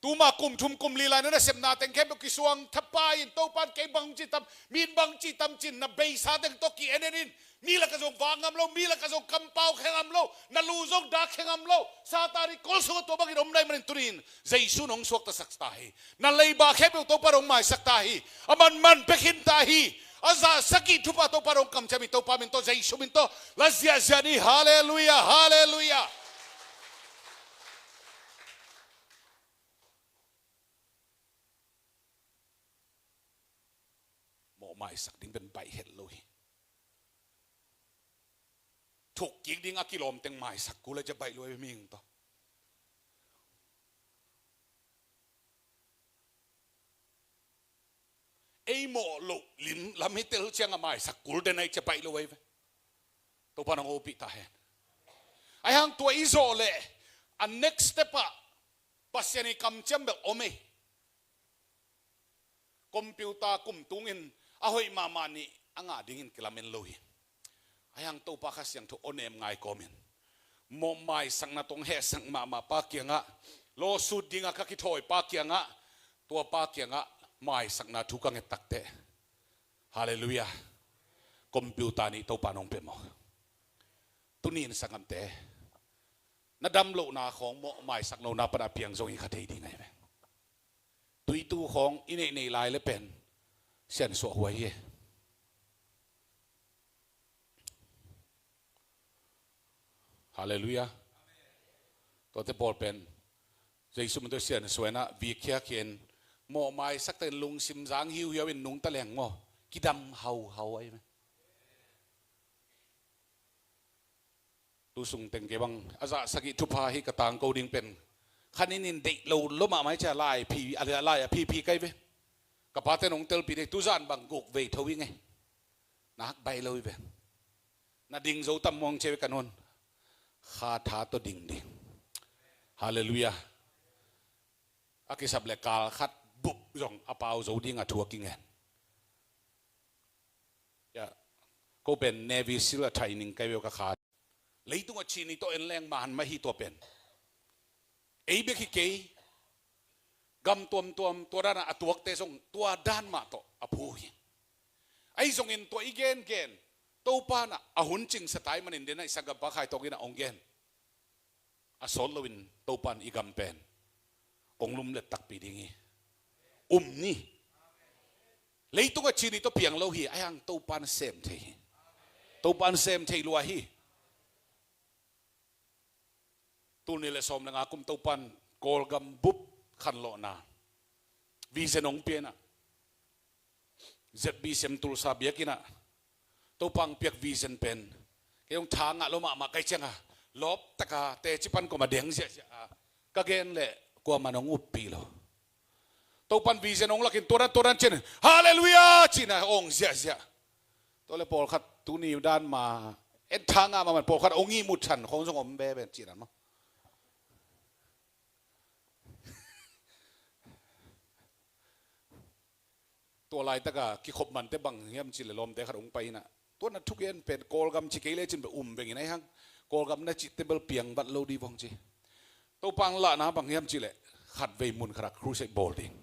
Tuma kum thum kum li lai na nasepna teng khempeuh kisuang thapai in, Topa in kei bang ci tam, mi in bang ci tam ci-in na beisa teng tawh ki-en en in, mi lakah zong vak ngam lo, mi lakah zong kampau khia ngam lo, na lu zong dak khia ngam lo, Satan i kol sungah tua bangin om na hih manin tuni in Jesu in hong suaktasak ta hi. Na leiba khempeuh Topa in hong maisak ta hi. A manman pia khin ta hi. A zah sagih thupha Topa in hong kamciam hi. Topa min tawh, Jesu min tawh la ziahziah ni. Halleluiah, halleluiah. Mawhmaisak ding pen baih het lo hi. Thukkik ding a kilawm teng maisak kul a, ci-a baih lo hi mihing tawh. Ei mawh loh lim lam hi tel ciangah maisak kul den a, ci-a baih lo hi ve. Topa in hong hopih ta hen. Ahi hang tua i zawh leh a next step ah Pasian i kamciam bel om ei. Computer kum tungin a hoih mahmah nih a ngah dingin kilamen lo hi. Ahi hang Topa Kha Siangtho aw nem ngai kawmin, mawh maisakna tawh hong hehsak mahmah pa kiangah, lawsut dingah ka kithawi pa kiangah, tua pa kiangah maisakna thu ka nget takteh, halleluiah, computer nih Topa in hong pia maw? Tuni in sanggamte, na dam lohna khawng mawh maisak lohna panah piang zong hi kha thei ding ahi ve. Tuitu khawng i neih neih lai le pen siansuah huai hi. Halleluiah. Tuate pawl pen Jesu min tawh siansuah inah, vik khiakhia in, mawh maisak takin lungsim zang hiuhiau in nungta leng maw, kidam hauhau ahi ve. Tu sung teng kei bang a zah sagih thupha hi ka tangko ding pen, kha nin in deih lo lo mahmah hi cia, lai phi, a lai a phiphi kai ve. Ka pate nong telpih ding, tuzan bang guk vei tho hi ngei. Nak bai lo hi ve. Na ding zo tam muang cia ve ka nun. Kha tha tawh ding ding. Halleluiah. A kisap le kal khat bup zong a pau zo ding a thu a kingen. Ya, ko pen Navy SEAL a training kai veu ka kha. Leitung a chini tawh en leng man mah hi tua pen. Ei bek hi kei. Gam tuamtuam tua dan a tuakte zong tua dan mah tawh a phu hi. Ahi zongin tua i gengen Topa in a hun cingsa tai manin den a i sanggampa Khai Tawng in a hong gen. A sawt loin Topa in i gam pen hong lumlet takpi ding hi. Um ni. Leitung a chini tawh piang lo hi, ahi hang Topa in sem thei hi. Topa in sem thei lua hi. Tul nih le sawm le nga kum Topa in Kawlgam bup khanlawhna vision hong pia inah, Z B C M Tulsa biakinn ah Topa hong piak vision pen kei hong tha ngah lo mahmah kai cianga, lawp taka teci pan koma deng ziahziah a, ka gen leh kuaman hong uppih lo. Topa in vision hong lakin tua dan tua dan cian, halleluiah, cina hong ziahziah. Tua le pawlkhat tuni dan ma en tha ngah mahmah, pawlkhat hong ihmut than khong zong om beben cina maw? Tua laitaka kikhop mante bang hiam cih leh lawmte khat hong pai inah, tua na thugen pen Kawlgam ci kei lecin bel um vengin, ahi hang Kawlgam na cihte bel piang vat lo dih vong ci. Topa hong lahna bang hiam cih leh khatvei mun khatah crusade bawl ding.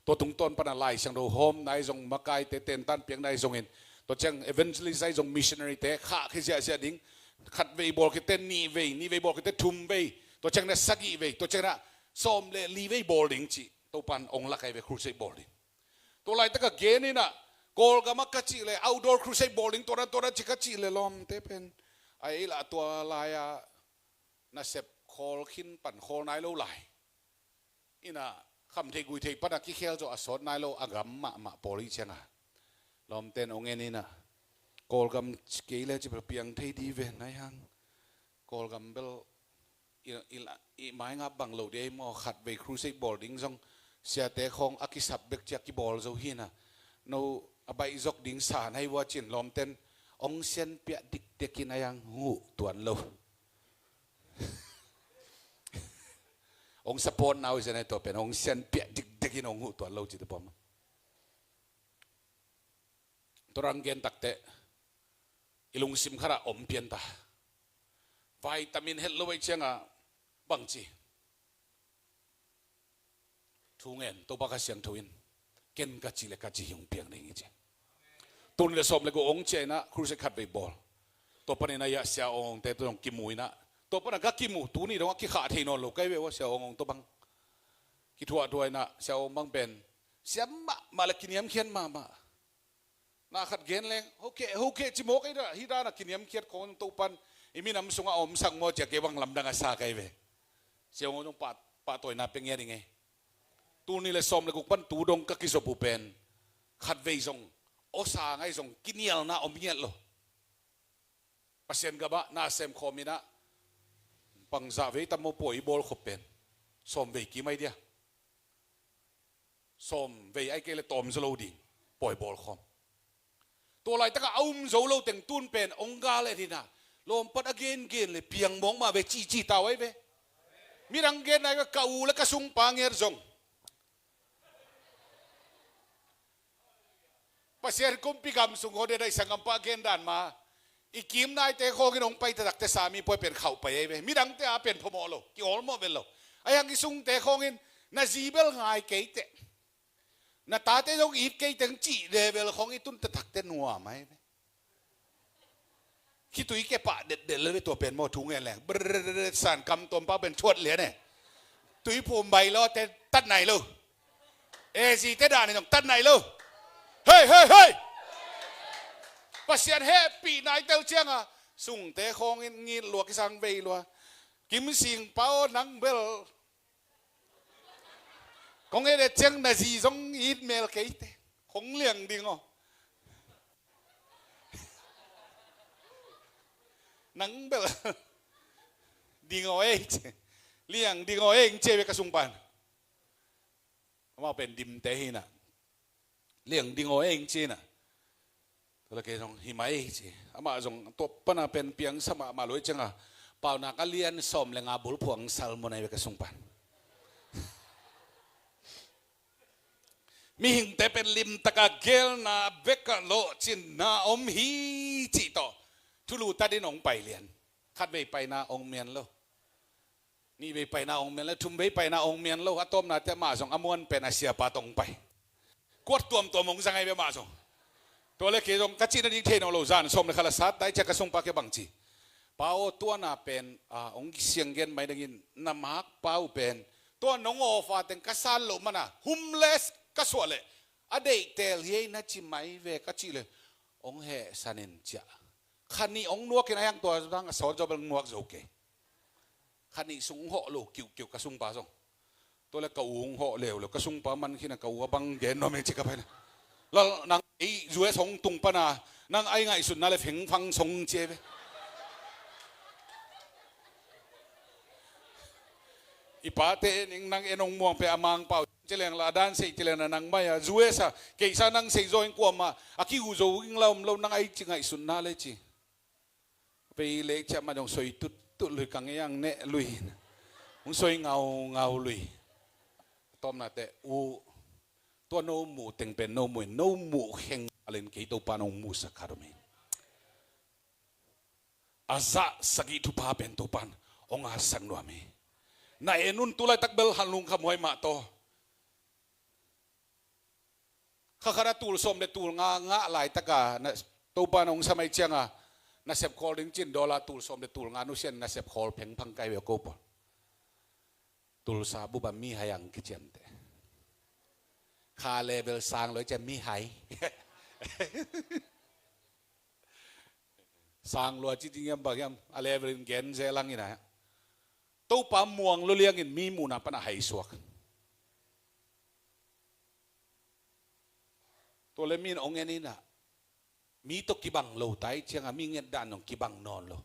Tua tungtawn pana Lai Siangtho hawmna ahi zong, makaite tentan piakna ahi zongin, tua ciang evangelist ahi zong, missionary te khahkhia ziahziah ding. Khatvei bawl khit teh nihvei, nihvei bawl khit teh thumvei, tua ciang na sagihvei, tua ciang na sawm le livei bawl ding cih Topan ong lak ahi ve, crusade bawl ding. Tua laitak a gen in ah, Kawlgam ah ka cih leh outdoor crusade bawl ding, tua na, tua na ci ka cih leh lawmte pen a ei lah tua lai-a nasep khawl khin pan khawl nai lo lai. In ah, khamtheih guihtheih pan a kikhel zawh a sawt nai lo a gam mahmah pawl i ciang a, lawmte'n ong en in ah, Kawlgam kei leh ci bel piang thei di ve nai hang. Kawlgam bel i, i, i mai ngap bang lo ding ei maw, khatvei crusade bawl ding zong siate khawng a kisap bek ciang kibawl zo hi in ah, no a baih zok ding sa nai vua cin lawmte'n ong sianpiah dikdekin a yang huh tuan lo. Ong support na uh i zen ai tua pen, ong sianpiah dikdekin ong huh tuan lo ci te pom. Tua rang gen tak teh i lungsim khat ah om pian ta. Vitamin het lo ei ciang a bang ci? Thu ngen, Topa Kha Siangtho in ken ka cih leh ka cih hi ong piang ding hi ci. Tuni leh sawm le guk ong ciah in ah crusade khatvei bawl. Tua panin ah i ah Sia Aung Aung te tua zong kimu in ah, tua pan a ka kimu, tuni dong a kikhah thei nawn lo ka hi ve ua, Sia Aung Aung tua bang. Kithuahthuah in ah Sia Aung Aung bang pen siam mahmah leh kiniamkhiat mahmah. Na khat gen leng, hokeh, hokeh ci mawk ei dah, hih dan a kiniamkhiat khawng Topan i minam sungah a omsak maw ci a, kei bang lamdang a sa ka hi ve. Sia Aung Aung zong pah, pahtawina pia ngiat ding ei. Tuni leh sawm le guk pan tu dong ka kizop uh pen, khatvei zong, aw sa ngai zong kinialna om ngiat lo. Pasian gam ah na sem khawm in ah, bangzah vei tam maw pawi i bawl khop pen, sawmvei kim ai dia. Sawmvei ai kei leh tawm zaw lo ding, pawi bawl khawm. Tua laitak a a um zo lo teng tun pen ong gal et in ah, lawmpat a gengen leh piang mawk mah ve, cici tau ai ve. Midang gen nai ve, ka u leh ka sungpa ngiat zong. Pasian kumpi gam sung khawng deih a, i sanggampa gen dan mah, i kim naite khawng in ong pai taktak teh Sami puai pen khauh pai ai ve. Midangte a pen phamawh lo, ki-awlmawh vet lo. Ahi hang i sungte khawng in, na zi bel ngai kei teh, na tate zong it kei teng cih level khawng i tun taktak teh nuam ai ve. Khitui kepah detdet lel ve tua pen maw, thu ngen leng. Brrrr, san kam tuam pau pen thuat lian e. Tuiphum bai lawte tat nai lo. A Z te dan in zong tat nai lo. Hei, hei, hei! Pasian hehpihna i tel ciang a, sungte khawng in ngit lua, kisang vei lua. Kim Sing Pau, nang bel kong et et ciang na zi zong it mel kei teh, kong liang ding aw. Nang bel ding aw ei ci. Liang ding aw ei ci ve ka sungpan. Amau pen dimte hi in ah. Liang ding aw ei ci in ah. Tua leh kei zong hi mai ci. Amah zong tua pan a pen piangsa mahmah lua ei ciang a, Paunak a lian sawm le nga bulphuh a ong sal mun ai ve ka sungpan. Mihingte pen limtak a geelna bek ah lawhcinna om hi cih tawh thulu tat in ong pai lian. Khatvei paina ong mian lo. Nihvei paina ong mian lo, thumvei paina ong mian lo, a tawpna teh amah zong a muan pen a siapa tawh ong pai. Kuat tuamtuam ong zang ai ve amah zong. Tua leh kei zong ka cihna ding thei nawn lo, zan sawm le khat la sat tai ciang ka sungpa kiang bang ci. Pa aw, tua na pen, a, ong siang gen mai ding in, na makpa uh pen, tua nong awfa teng ka san loh man a, homeless ka suah leh a deih teel hi ei na ci mai ve ka cih leh, ong hehsan in ci a. Kha nih ong nuak in a, hiang tua zang a sawt zaw bel nuak zo kei. Kha nih sung hawh lo kiuhkiuh ka sungpa zong. Tua leh ka u hong hawh leuleu, ka sungpa man khin a, ka u a bang gen nuam e ci ka pai na. Lal, nang ei U S hong tung pan a, nang ai ngaihsutna leh fengfang song ci e ve. I pate ning nang en hong muang pen a Mangpau ci leng la, a dan sei ci leng na nang mai a, U S a, keisa nang sei zaw in kuamah a ki-uh zo ing la om lo, nang ai ci ngaihsutna leh ci. Vei lek ciah mah dong soi tuttut lui, ka ngei ang neh lui. Hong soi ngaungau lui. Tawpna teh uh, tua no muh teng pen no muh in, no muh kheng a len kei Topan hong muhsak khat om hi. A zah sagih thupha pen Topan hong atsak nuam hi. Na en un, tu laitak bel han lungkham huai mah tawh. Kha khat a tul sawm le tul nga ngah laitaka na, Topa in hong sam ahih cianga nasep khawl ding ci-in dollar tul sawm le tul nga nusia-in nasep khawl phengphang kai ve ko pawl. Tulsa bup a mihai ang kiciamteh. Kha level sang lo i ciang mihai. Sang lua ci ding hiam bang hiam, a level in gen zel ang in ah. Topa muang lua liangin mi muhna pan a hai suak. Tua le mi in hong en in ah, mi tawh kibang lo ta ahih cianga mi nget dan zong kibang nawn lo.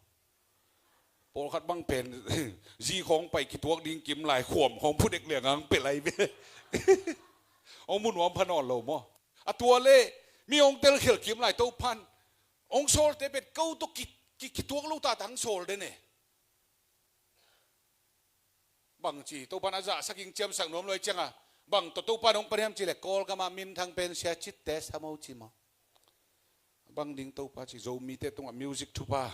Pawlkhat bang pen zi khawng pai kituak ding kim lai khuam khawng phudek liang ang pia lai ve. Hong mu nuam pha nawn lo maw. A tua le mi hong telkhial kim lai Topa in hong sawlte pen ko tawh ki, ki, kituak lo tata hong sawl den e. Bangci Topa in a zahsak in ciamsak nuam lo ahih cianga bang tawh Topa in hong pan hiam cih leh Kawlgam ah minthang pen Sia Citte sam o ci maw. Bang ding Topa ci, Zomite tungah music thupha,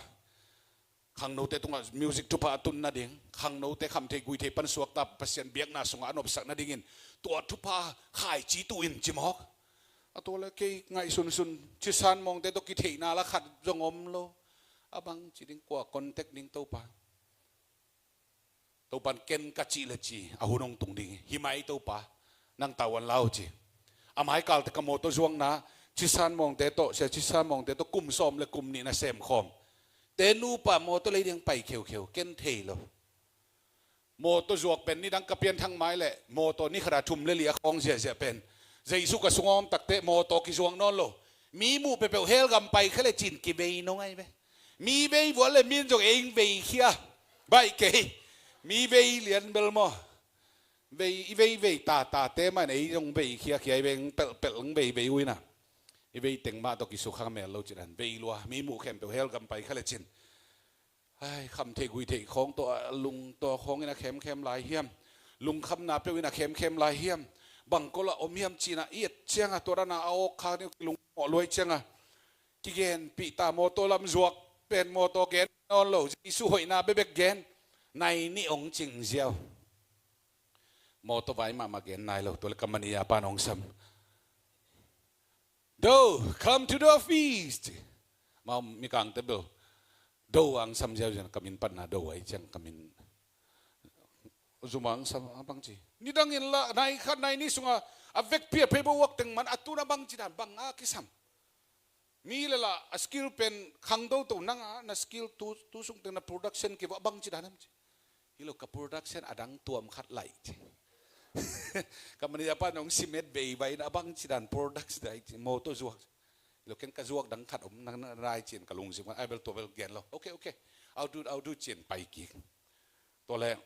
khangnote tungah music thupha a tun nading, khangnote khamtheih guihtheih pan suakta Pasian biakna sungah a nopsak nadingin tua thupha khaici tu in ci mawk. A tua le kei ngaihsunsun Cisan Mawngte tawh kitheihna la khat zong om lo. A bangci ding, kua contact ding Topa. Topa in ken ka cih le ci a hun hong tung ding hi. Hi mai Topa, nang tavuan lau ci. A maikalte ka mawtaw zuakna, Cisan Mawngte tawh, Sia Cisan Mawngte tawh kum sawm le kum nih na semkhawm te nupa mawtaw lei ding pai kheukheu, ken thei lo. Mawtaw zuak pen nidang ka pianthak mai leh mawtaw ni khat a thum le li a khawng ziahziah pen Jesu ka sungah om takteh mawtaw kizuak nawn lo. Mi muh peuhpeuh hell gam pai kha le cin kivei nong ai ve. Mi vei vual le min zong ei vei khia. Baih kei. Mi vei lian bel maw. Vei, i vei vei ta ta te man ei zong vei khia khia, i vei pelh pelh vei vei uina. I vei teng mah tawh kisukha mel lo cin an vei lua. Mi muh khempeuh hell gam pai kha le cin. Ai, khamtheih guihtheih khawng tawh a lung tawh khawng in a khemkhem lai hiam? Lungkhamna peuh in a khemkhem lai hiam? Bang kol a om hiam cina i et cianga tua dana a awk khak ni kilung mawh luai cianga kigenpih ta. Mawtaw lam zuak pen mawtaw gen nawn lo, Jesu hoihna bekbek gen. Nai nih hong cing ziau. Mawtaw vai mahmah gen nai lo, tua le ka manager pan hong sam. Do, come to the office. Mau mikangte bel do ang sam ziau ziau, ka min patna do ai ciang ka min zum ang sam a bangci. Nidang in la nai khat nai nih sunga a vekpi a paperwork teng man a tuna bangci dan bang a kisam. Mi le la a skill pen khang dodo nanga na skill tu, tu sung teng na production kiva bangci dan am ci. Hi lo, ka production a dang tuam khat lai ci. Ka manager pa nong simet vei vai na a bangci dan production dai ci, mawtaw zuak. Hi lo, ken ka zuak dang khat om nang na rai cin ka lungsim kan ai bel tua bel gen lo. Okay, okay. I'll do, I'll do cin pai kik. Tua le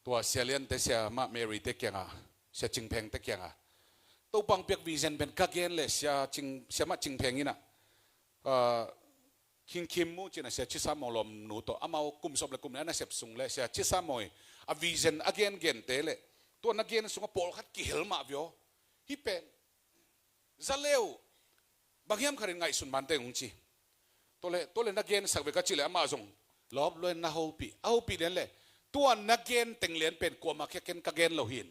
tua Sia Lian te, Sia Mah Mary te kianga, Sia Cing Pheng te kianga Topa hong piak vision pen ka gen le Sia Cing, Sia Mah Cing Pheng ina, ah, King Kim Mu cina Sia Chisam Maw lawmnu tawh amau kum sawm le kum nih a nasep sung le Sia Chisam Maw i a vision a gengen te le tua na gen sunga pawlkhat kihel mah vio. Hi pen za leu bang hiam khatin ngaihsun man teng ung ci. Tua le, tua le na gensak ve ka cih le amah zong lawp luen na hopih, a hopih lian le tua na gen teng lian pen kuamah khia ken ka gen lo hin.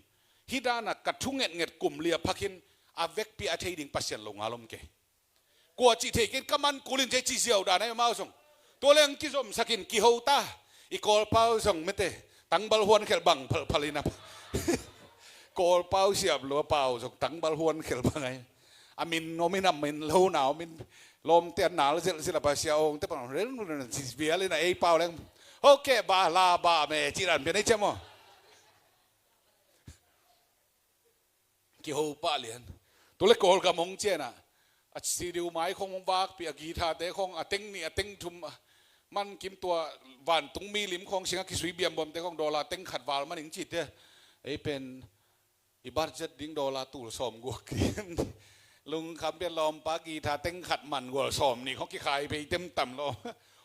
Hi dana ka thu ngetnget kum lia phakin a vekpi a thei ding Pasian lo ngal om kei. Kua cih thei ken ka man kulin cei ci ziau dan ai mau zong. Tua leng kizomsakin kiho ta. I Kawlpau zong mete tangbal huan khel bang phalphalina. Kawlpau siap lua pau zong tangbal huan khel bang ai. A min om in a min lo na om in lawmte a nal zelzel a pa Sia Ong te pan rel rel vialina ei pau leng. Hoke ba la ba me ci dan pian ei ciam aw. Kiho pah lian. Tua le Kawlgam hong cian ah a studio mai khong hong vakpih a guitar te khong a teng nih a teng thum a man kim tua vantung mi lim khong singa kisui biambuam te khong dollar teng khat val man ing ci te. Ei pen i budget ding dollar tul sawm guak ki. Lungkham pian lawmpa guitar teng khat man gual sawm nih khong kikhai pei tem tam lo.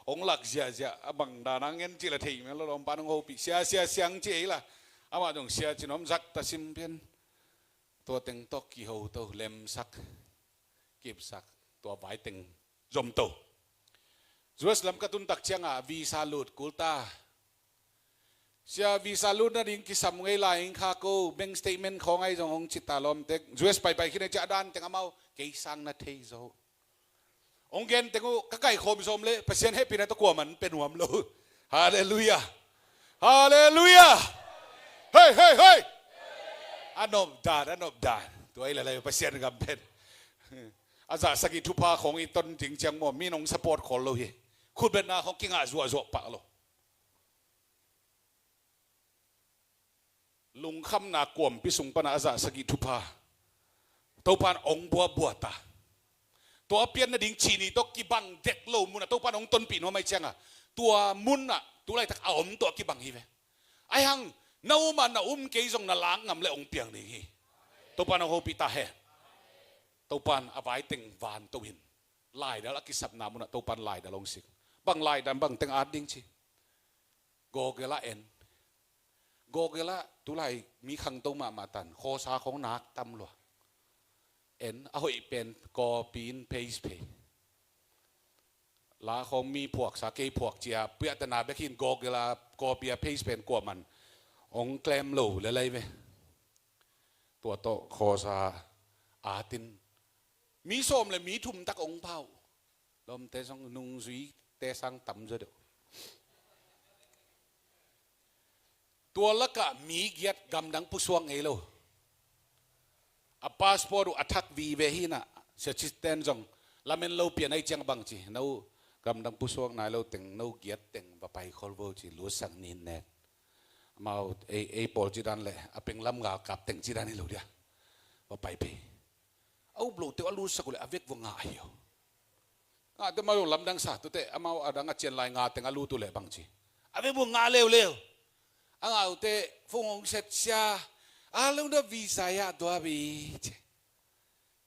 Hong lak ziahziah a bang dan a ngen ci la thei mel lo lawmpa nong hopih sia sia siang ci ei la. Amah dong sia ci nom zak ta sim pian. Tua teng tawh kiho to, lemsak, kipsak, tua vai teng zom to. Jerusalem ka tun tak cianga visa lut kul ta. Sia visa lut nading kisam ngei lai ing kha ko, bank statement khawng ai zong hong cita lawmtek. U S paipai khin a cia dan teng amau kei sang na thei zo. Hong gen teng uh ka kaikhawm sawm le Pasian hehpihna tawh kuaman pe nuam lo. Halleluiah. Halleluiah. Hei, hei, hei. A nop dan, a nop dan. Tua i lalai Pasian gam pen a zah sagih thupha khawng i ton ding ciang maw, mi nong support khawl lo hi. Khutbetna khawng kingah zuahzuah pah lo. Lungkhamna kuampi sung pana a zah sagih thupha Topan ong buabua ta. Tua a pian nading cih ni tawh kibang dek lo munah Topan ong tonpih nuam ai cianga, tua munah tulaitak a om tawh kibang hi ve. Ai hang na um a na um kei zong na lak ngam le ong piang ding hi. Topan ong hopih ta hen. Topan a vaiteng van to in laidal a kisapna munah Topan laidal ong sik. Bang laidal bang teng at ding ci. Google ah en. Google ah tulai mi khangto mahmah tan khawsa khawng nak tam lua. En a hoih pen copy in paste phei. La khawng mi phuaksa kei phuak cia piahtana bek hin Google ah copy a paste pen kuaman ong claim lo le lai ve. Tua tawh khawsa atin mi sawm le mi thum tak ong pau. Lawmte zong nungzuite sang tam zaw deuh. Tua lakah mi giat gamdang pusuak ngei lo. A passport uh a thak vive hinah sia citen zong lamen lo pian ai ciang bang ci. No gamdang pusuak nai lo teng no giat teng va pai khol vo ci, lusak nin nek. Amau ei, ei pawl cidan le a penglam galkap teng cidan hi lo dia. Va pai pei. A up lote uh a lusak uh le a vek vua ngah hi uh. Ngahte amau lamdang sa tute amau a dang a cian lai nga teng a lut uh le bang ci. A vek vua ngah leuleu. A ngah ute phung hong set sia. A lungda visa ya dua bi ci.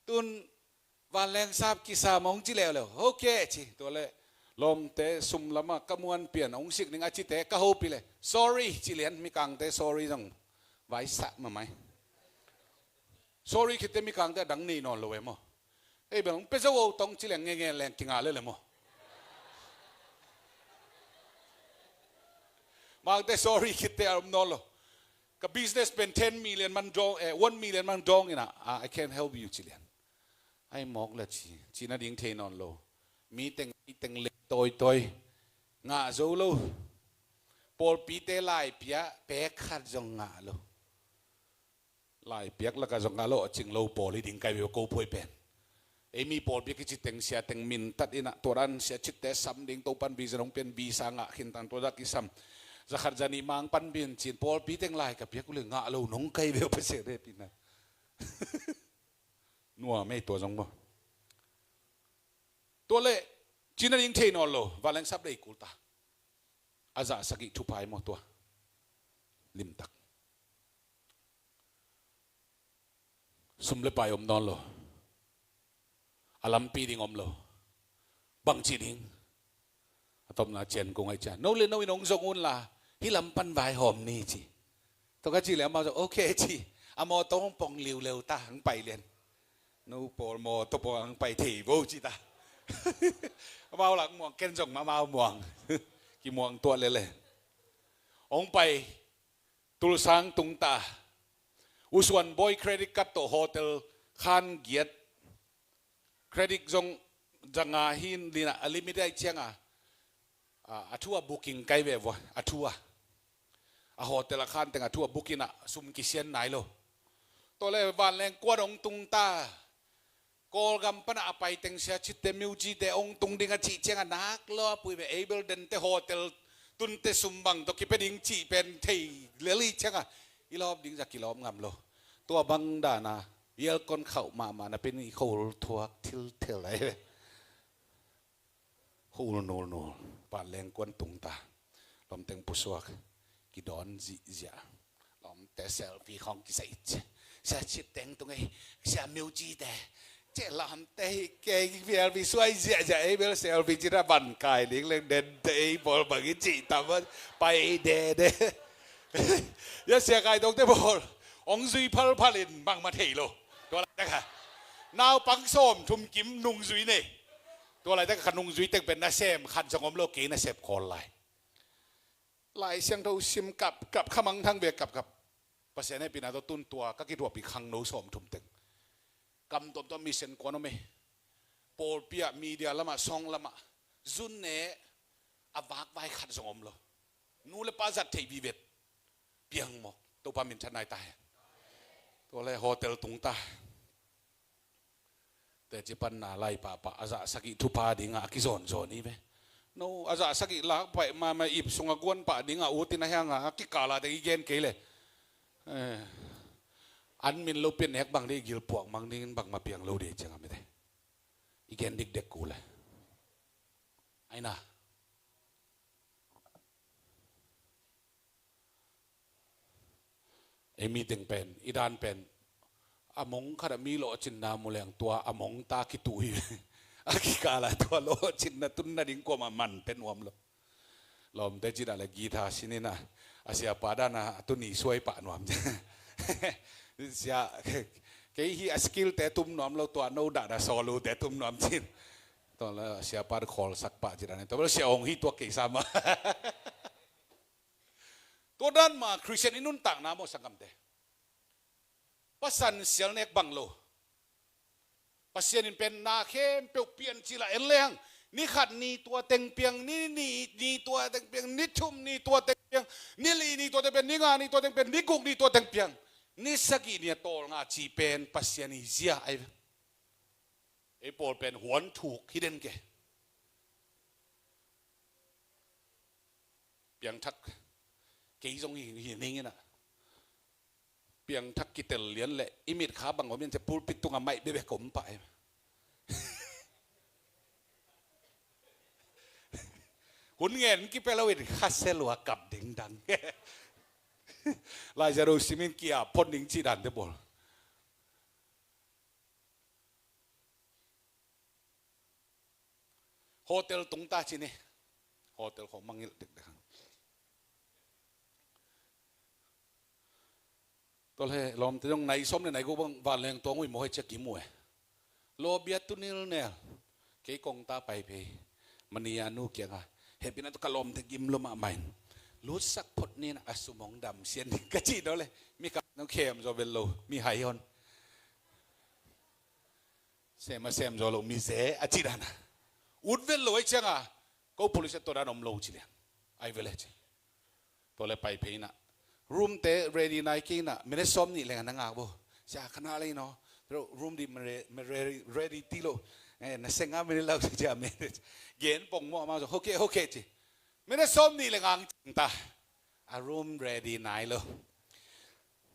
Tun vanleng sap kisam hong ci leuleu. Ok ci. Tua le lawmte sum lama ka muan pian hong sik ning a cite ka hopi le. Sorry ci lian mikangte sorry zong. Vaisah mamai. Sorry khitte mikangte a dang nei nawn lo e maw. Ei bel hong pe zo o tong ci leng ngenge leng kingah le le maw. Mangte sorry khitte a om nawn lo. Ka business pen ten million man dawng, eh, one million man dawng ina, ah, I can help you ci lian. Ai mawk la ci, ci nading thei nawn lo. Mi teng, mi teng le tawi tawi. Ngah zo lo. Pawlpite lai pia, pek khat zong ngah lo. Lai piak laka zong a lawh a cing lo pawl hi ding kai ve ko phuai pen. Ei mi pawlpi kici teng sia teng min tat inah tua dan sia citte sam ding Topan visa hong pian visa ngah khin tan tua dak kisam. Zakhat zani mang pan bin cin pawlpi teng lai ka piak ule ngah lo nong kai ve Pasian hehpihna. Nuam ei tua zong maw. Tua le cina ding thei nawn lo vanleng sap dei kul ta. A zah sagih thupha hi maw tua. Limtak. Sum le pai om nawn lo. A lampi ding om lo. Bangci ding. A topna cian kung ai cian no le no in hong zong un la. Hi lam pan vai hawm ni ci. Tua ka ci le amau zong ok ci. A mawtaw hong pong liuleu ta hong pai lian. No pawl mawtaw pong hong pai thei vo ci ta. Amau lak muang ken zong amau muang. Kimuang tuah lele. Hong pai. Tulsang tung ta. Usuan bawi credit card tawh hotel khan giat. Credit zong zanga hin lina a limit ai cianga. A thu a booking kai ve vua a thu a. A hotel a khan teng a thu a booking a sum kisian nai lo. Tawle vanleng kuan hong tung ta. Kawlgam pana a pai teng sia citte miucite hong tung ding a cih cianga nak lo a pui ve ei bel dente hotel tunte sum bang tawh kipia ding cih pen thei lel i cianga i lawp ding za kilawp ngam lo. Tua bang dana i elkon khauh mahmah na pen i khol thuak thilthel ai ve. Hul nulnul vanleng kuan tung ta. Lawmteng pusuak kidawn zihziah. Lawmte selfie khawng kisai cia sia cit teng tung ei sia miucite. Cia lawmte hi kei selfie suai ziahziah ei bel selfie cita ban kai ling leng dente ei bawl bangin cih tam pai dede. Ia sia kai tongte bawl hong zui phalphalin bangmah thei lo. Tua lai taka naupang sawm thum kim nungzui nei. Tua lai taka kha nungzui teng pen nasem khan zong om lo kei nasep khawl lai. Lai Siangtho sim kap kap, khamang thang ve kap kap. Pasian hehpihna tawh tun tua ka kituahpih khangno sawmthum teng, kam tuamtuam mission kuan om ei. Pawlpi ah, media lamah, song lamah, zun ne a vakvai khat zong om lo. Nu le pa zat theih vivet. Piang mawk. Topa minthanna hi ta hen. Tua le hotel tung ta. Teci panna lai pahpah a zah sagih thupha dingah a kizawnzawn hi ve. No, a zah sagih lak paih mahmah, ip sungah guan pah dingah ut in a hiangah a kikala teng i gen kei le, eh, an min lo pian nek bang ding, i gil puak mang dingin bangmah piang lo ding ciangah mite i gen dikdek uh le. Aina. Ei mi teng pen, i dan pen, a mong khat ah mi lawhcinna mu leng tua a mong ta kituh hi. A kikal ah tua lawhcinna tun nading kuamah man pe nuam lo. Lawmte cih dah le guitar sin in a, a siapa dan a tuni suai pah nuam. Sia, kei hi a skill te tum nuam lo, tua no dah dah solo te tum nuam cin. Tua le siapa khawl sak pah cih dah ne. Tua le sia ong hi tua kei sama. Tua dan mah Khristian i nuntakna maw sanggamte? Pasan sial nek bang lo. Pasian in pen na khempeuh piancil ah en leng, ni khat ni tua teng piang, ni nih ni tua teng piang, ni thum ni tua teng piang, ni li ni tua teng piang, ni nga ni tua teng piang, ni guk ni tua teng piang, ni sagih ni a tawlnga ci pen Pasian i zia ahi ve. Ei pawl pen huan thuk hi den ke. Piangthak kei zong hi, hi ning in a. Piangthak kitel lian le i mitkha bang om in cia pulpit tungah maih bebek om pah hi. Hun ngen kipia lo in kha se lua kap dingdang. Lai Siangtho simin kia phot ning cih dante bawl. Hotel tung ta ci ni. Hotel khawng mangngilh dekdek hang. Tua le lawmte zong nai sawm le nai guk bang vanleng tuang uh hi maw, hei cia gim uh e. Lawbia tu nilnel. Kei kong ta Paiphei, Mania nu kiangah, hehpihna tawh ka lawmte gim lo mahmah in, lutsak phot ni in a, a sum hong dam sian ding ka cih tua le, mi kap nong khem zaw vel lo, mi hai hon. Sem a sem zaw lo, mi ze a cih dan a. Ut vel lo ahi ciangah, ko police tua dan om lo ci lian. Ai vel e ci. Tua le Paiphei in a, room te ready nai kei in a, minute sawm nih leng a na ngak bo. Sia, ka na lei no. Room di mere-, mere-, ready ti lo. Eh, na senga minute lau cia minute. Gen pong mo amau so, hoke, hoke ci. Minute sawm nih leng ang cing ta. A room ready nai lo.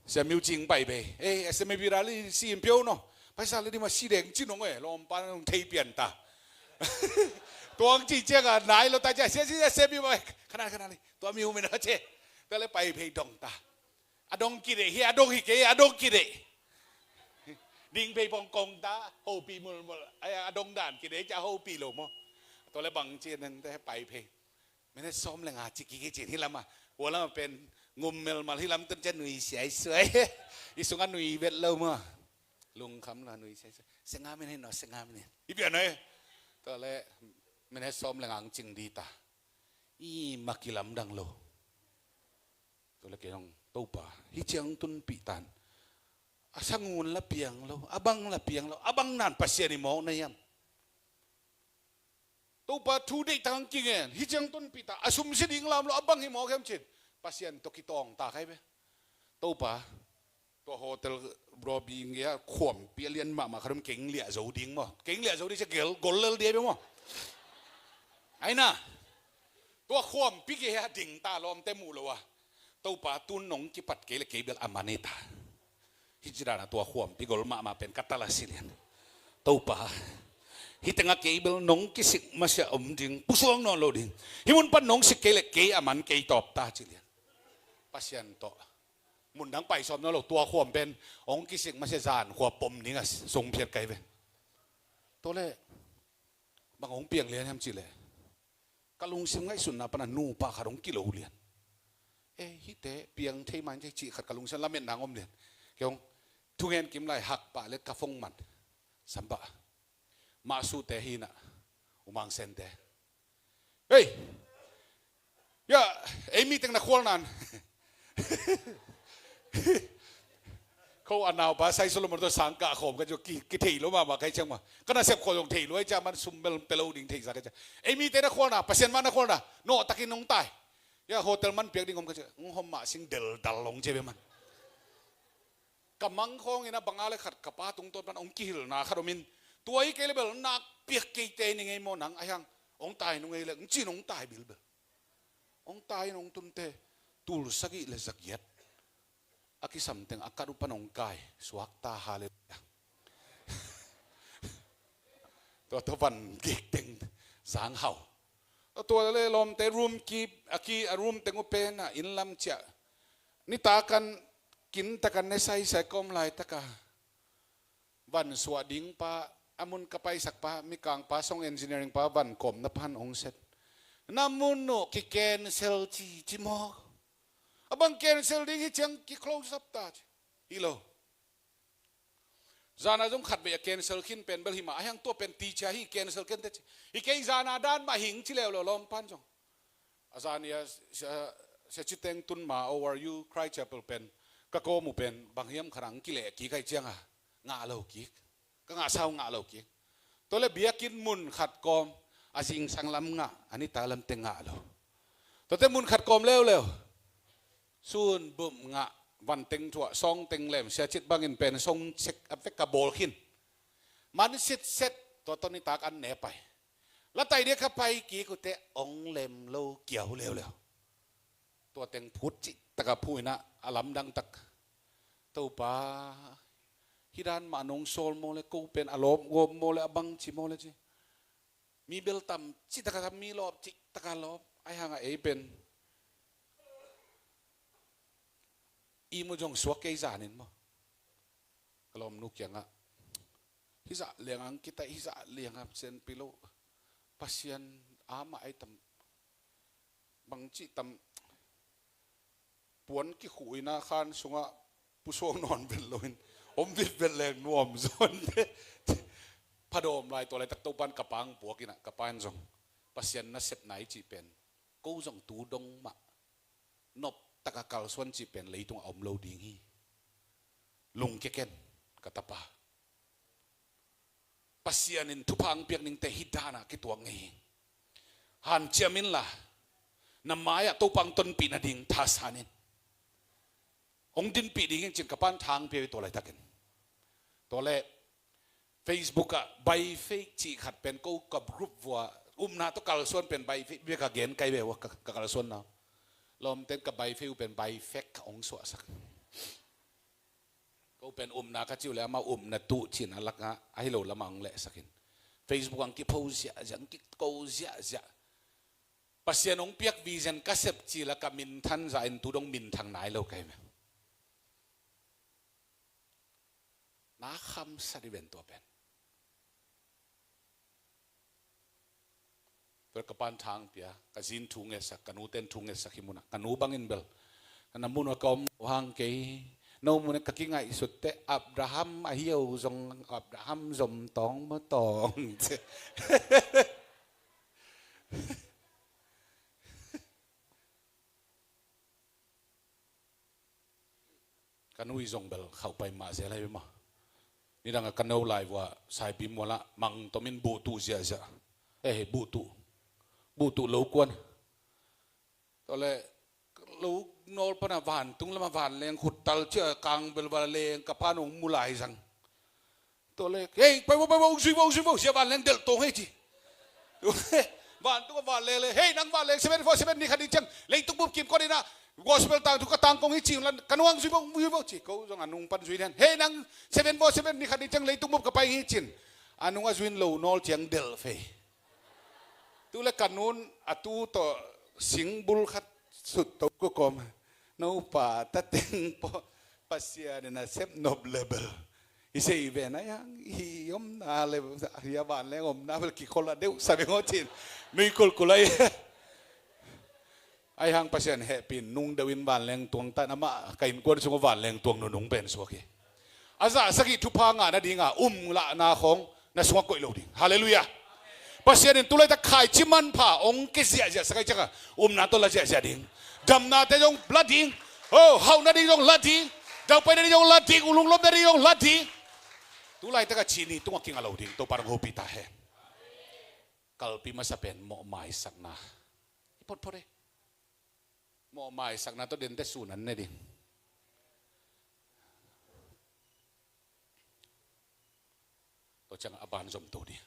Sia miu cing Paiphei. Eh, sia mi bira li si in piau no. Paisa le di ma si deng ci nong e, lawmpa nong thei pian ta. Tuang ci ciangah nai lo ta cia, sia, sia, sia mi ma, ka na, ka na li. Tua miu mi na ce. Tua le Paiphei dong ta. A dong kidei hi, a dong hi kei, a dong kidei. Ding phei pong kong ta, hopi mulmul. Ai, a dong dan kidei cia hopi lo mo. Tua le bang ci nang te Paiphei. Minute sawm le nga ci kiki ci hi lam a. Hua lam a pen ngum melmal hi lam tun cia nui siaisuai. I sungah nui vet lo mo. Lungkham la nui siaisuai. Senga minute no, senga minute. Hi pian e. Tua le minute sawm le nga ang cing di ta. I ma kilamdang lo. Tua le kei zong Topa, hi ciang tunpih tan. A sangun la piang lo, a bang la piang lo, a bang nan Pasian i mawk na hiam? Topa thu deih tang kingen, hi ciang tunpih ta, a sum si ding lam lo, a bang hi mawk hiam cin. Pasian tawh kitawng ta khai ve. Topa, tua hotel lobby nge a khuampi a lian mahmah khat om keng liah zo ding maw. Keng liah zo ding cia gel, gol lel dia be maw. Aina. Tua khuampi gei a ding ta lawmte muh lo a. Topa tun nong kipat kei le kei bel a man hi ta. Hi ci dan a tua khuampi gol mahmah pen ka tal a si lian. Topa. Hi tengah kei bel nong kisik masiah om ding. Pusuang nawn lo ding. Hi mun pan nong sik kei le kei a man kei tawp ta ci lian. Pasian tawh. Mun dang pai sawm nawn lo tua khuam pen. Hong kisik masiah zan khua pom ding a song phiat kai ve. Tua le. Bang hong piang lian hiam ci le. Ka lungsim ngaihsutna pana nupa khat hong kilo lian. Eh, hite, piang thei man thei cih khat ka lungsim lametna hong om lian. Kei hong, thungen kim lai hak pah le ka phone man. Sampah. Mah sute hi na. Umang sente. Hei! Ya, Ei mi teng na khual nan. Ko a naupa Sai Solomon tawh sang kah khawm ka ci uh, ki, kithei lo mahmah ka hih ciang mah. Ka nasep khawm zong thei lo ahih ciang man sum bel pia lo ding theihsa ka ci uh. Ei mi teng na khual na, Pasian mah na khual na, nawh takin hong tai. Ya hotel man piak ding om ka ci uh, hong hom mah sing deldal hong ci uh ve man. Ka mang khawng in a bang a le khat ka pa tungtawn pan hong kihilhna khat om in, tua hi kei le bel nak piak kei te ning ei maw nang, ahi hang hong tai nung ei le, hong ci in hong tai bilbel. Hong tai in hong tunte, tul sagih le zagiat a kisam teng a kat uh pan hong kai suak ta, halleluiah. Tua tawh van gik teng sang hau. Tua le lawmte room ki, a ki, a room teng uh pen a inn lam ciah. Nitak an kin tak an ne saisai ka om laitak a, van suah ding pa, a mun ka paisak pa, Mikang pa, song engineering pa, van kawmna pan hong set. Na mun uh ki cancel ci, ci maw. A bang cancel ding hi ciang ki close up ta ci. Hi lo. Zan a zong khat vei a cancel khin pen bel hi mah, ahi hang tua pen ti cia hi, cancel kente ci. Hi kei zan a dan mah hing ci leuleu lawm pan zong. A zan i a sia, sia ci teng tun ma, O R U Christ Chapel pen ka kawm uh pen bang hiam khat ang kileh kik ahih ciang a ngah lo kik. Ka ngah sau ngah lo kik. Tua le biakinn mun khat kawm, a zingsang lam ngah, a nitak lam teng ngah lo. Tuate mun khat kawm leuleu. Sun bum ngah, van teng thuah, sawng teng lem, sia cit bangin pen song cek a vek ka bawl khin. Man sitset, tua tawh nitak an ne pai. La tai dia ka pai kik uh teh hong lem lo kiau leuleu. Tua teng phut cih tak a phu in a, a lamdang tak. Topa, hih dan mah nong sawl maw le, ko pen a lawp gawp maw le, a bang ci maw le ci. Mi bel tam cih tak a tam, mi lawp cih tak a lawp. Ahi hang a ei pen ihmu zong suak kei zan in maw. Ka lawmnu kiangah, hih zah liang ang kitai, hih zah liang a senpi lo. Pasian amah ei tam, bangci tam, puan kikhuh in a khan sungah pusuak nawn vet loin om vit vet leng nuam zawn te. Phadawm lai tua laitak Topan ka pang puak in a, ka pan zong Pasian nasepna i cih pen ko zong tu dong mah nop taka kalsuan cih pen leitungah a om lo ding hi. Lungkia ken, ka tapa. Pasian in thupha ang piak ningte hih danah kituak ngei hi. Hanciam inla, na mai-ah Topa ang tonpih nading thasan in. Hong dinpih ding hi cin ka pan thang pia hi tua laitakin. Tua leh Facebook ah by faith cih khat pen ko ka group vua, upna tawh kalsuan pen by faith bia ka gen kai ve ua ka, ka kalsuan nau. Lawmten ka by faith uh pen by fact ka hong suahsak. Ko pen upna ka ciu le amah upna tuh cin a lakah ahi lo lamah hong lehsakin. Facebook ang kipho ziahziah, ang kiko ziahziah. Pasian hong piak vision ka sep ci la ka minthan zah in tu dong minthang nai lo kai me. Na khamsa di ven tua pen. Tua ka pan thang pia, ka zin thu ngetsak, ka nuten thu ngetsak hi munah, ka nu bangin bel. Na mun a ka om hang kei, no mun a ka kingaihsut te, Abraham a hiau zong, Abraham zom tawng maw tawng. Ka nu i zong bel khauh pai mah zel hai mah. Nidang a ka no lai vua Saipim mualah mang tomin buhtuh ziahziah. Eh, buhtuh. Buhtuh lo kuan. Tua leh lo nawl pana vantung lama vanleng khuttal cia kang bel vanleng ka pan hong mu lai zang. Tua le, hei, pai vo, pai vo, hong zui vo, hong zui vo, sia vanleng delh tawng hei ci. Vantung a vanleng le, hei, nang vanleng seven four seven ni khat ding ciang leitung bup kim kawt inah gospel tangthu ka tangkong hi ci, ka nuang zui vo, hong zui vo ci. Ko zong a nung pan zui lian, hei, nang seven four seven ni khat ding ciang leitung bup ka pai hi cin. A nung a zuin lo nawl ciang delh fei. Tu le ka nun a tu tawh singbul khat sut to ko kawm. Nopa tateng pawh Pasian in a sep nop le bel i sei ven a yang i omna le, i a vanleng omna bel kikhol a deuh sa beng aw cin. Nui kulkul a i. Ai hang Pasian hehpih in nung deuh in vanleng tuang tan amah ka innkuan sungah vanleng tuang nunung pen suak hi. A zahsak i thupha ngah nadinga um lahna khawng na sungah koih lo ding. Halleluiah. Pasian in tulaitak khaici manpha hong ke ziahziah sak ai cianga umna tawh la ziahziah ding. Damnate zong la ding. Oh, hauhna ding zong la ding. Daupaina ding zong la ding. Ulunglomna ding zong la ding. Tulaitak a ci ni tungah kinga lo ding. Topa hong hopih ta hen. Kalpi masa pen mawh maisakna. I photphot e. Mawh maisakna tawh dente sun an ne ding. Tua ciang a ban zom to ding.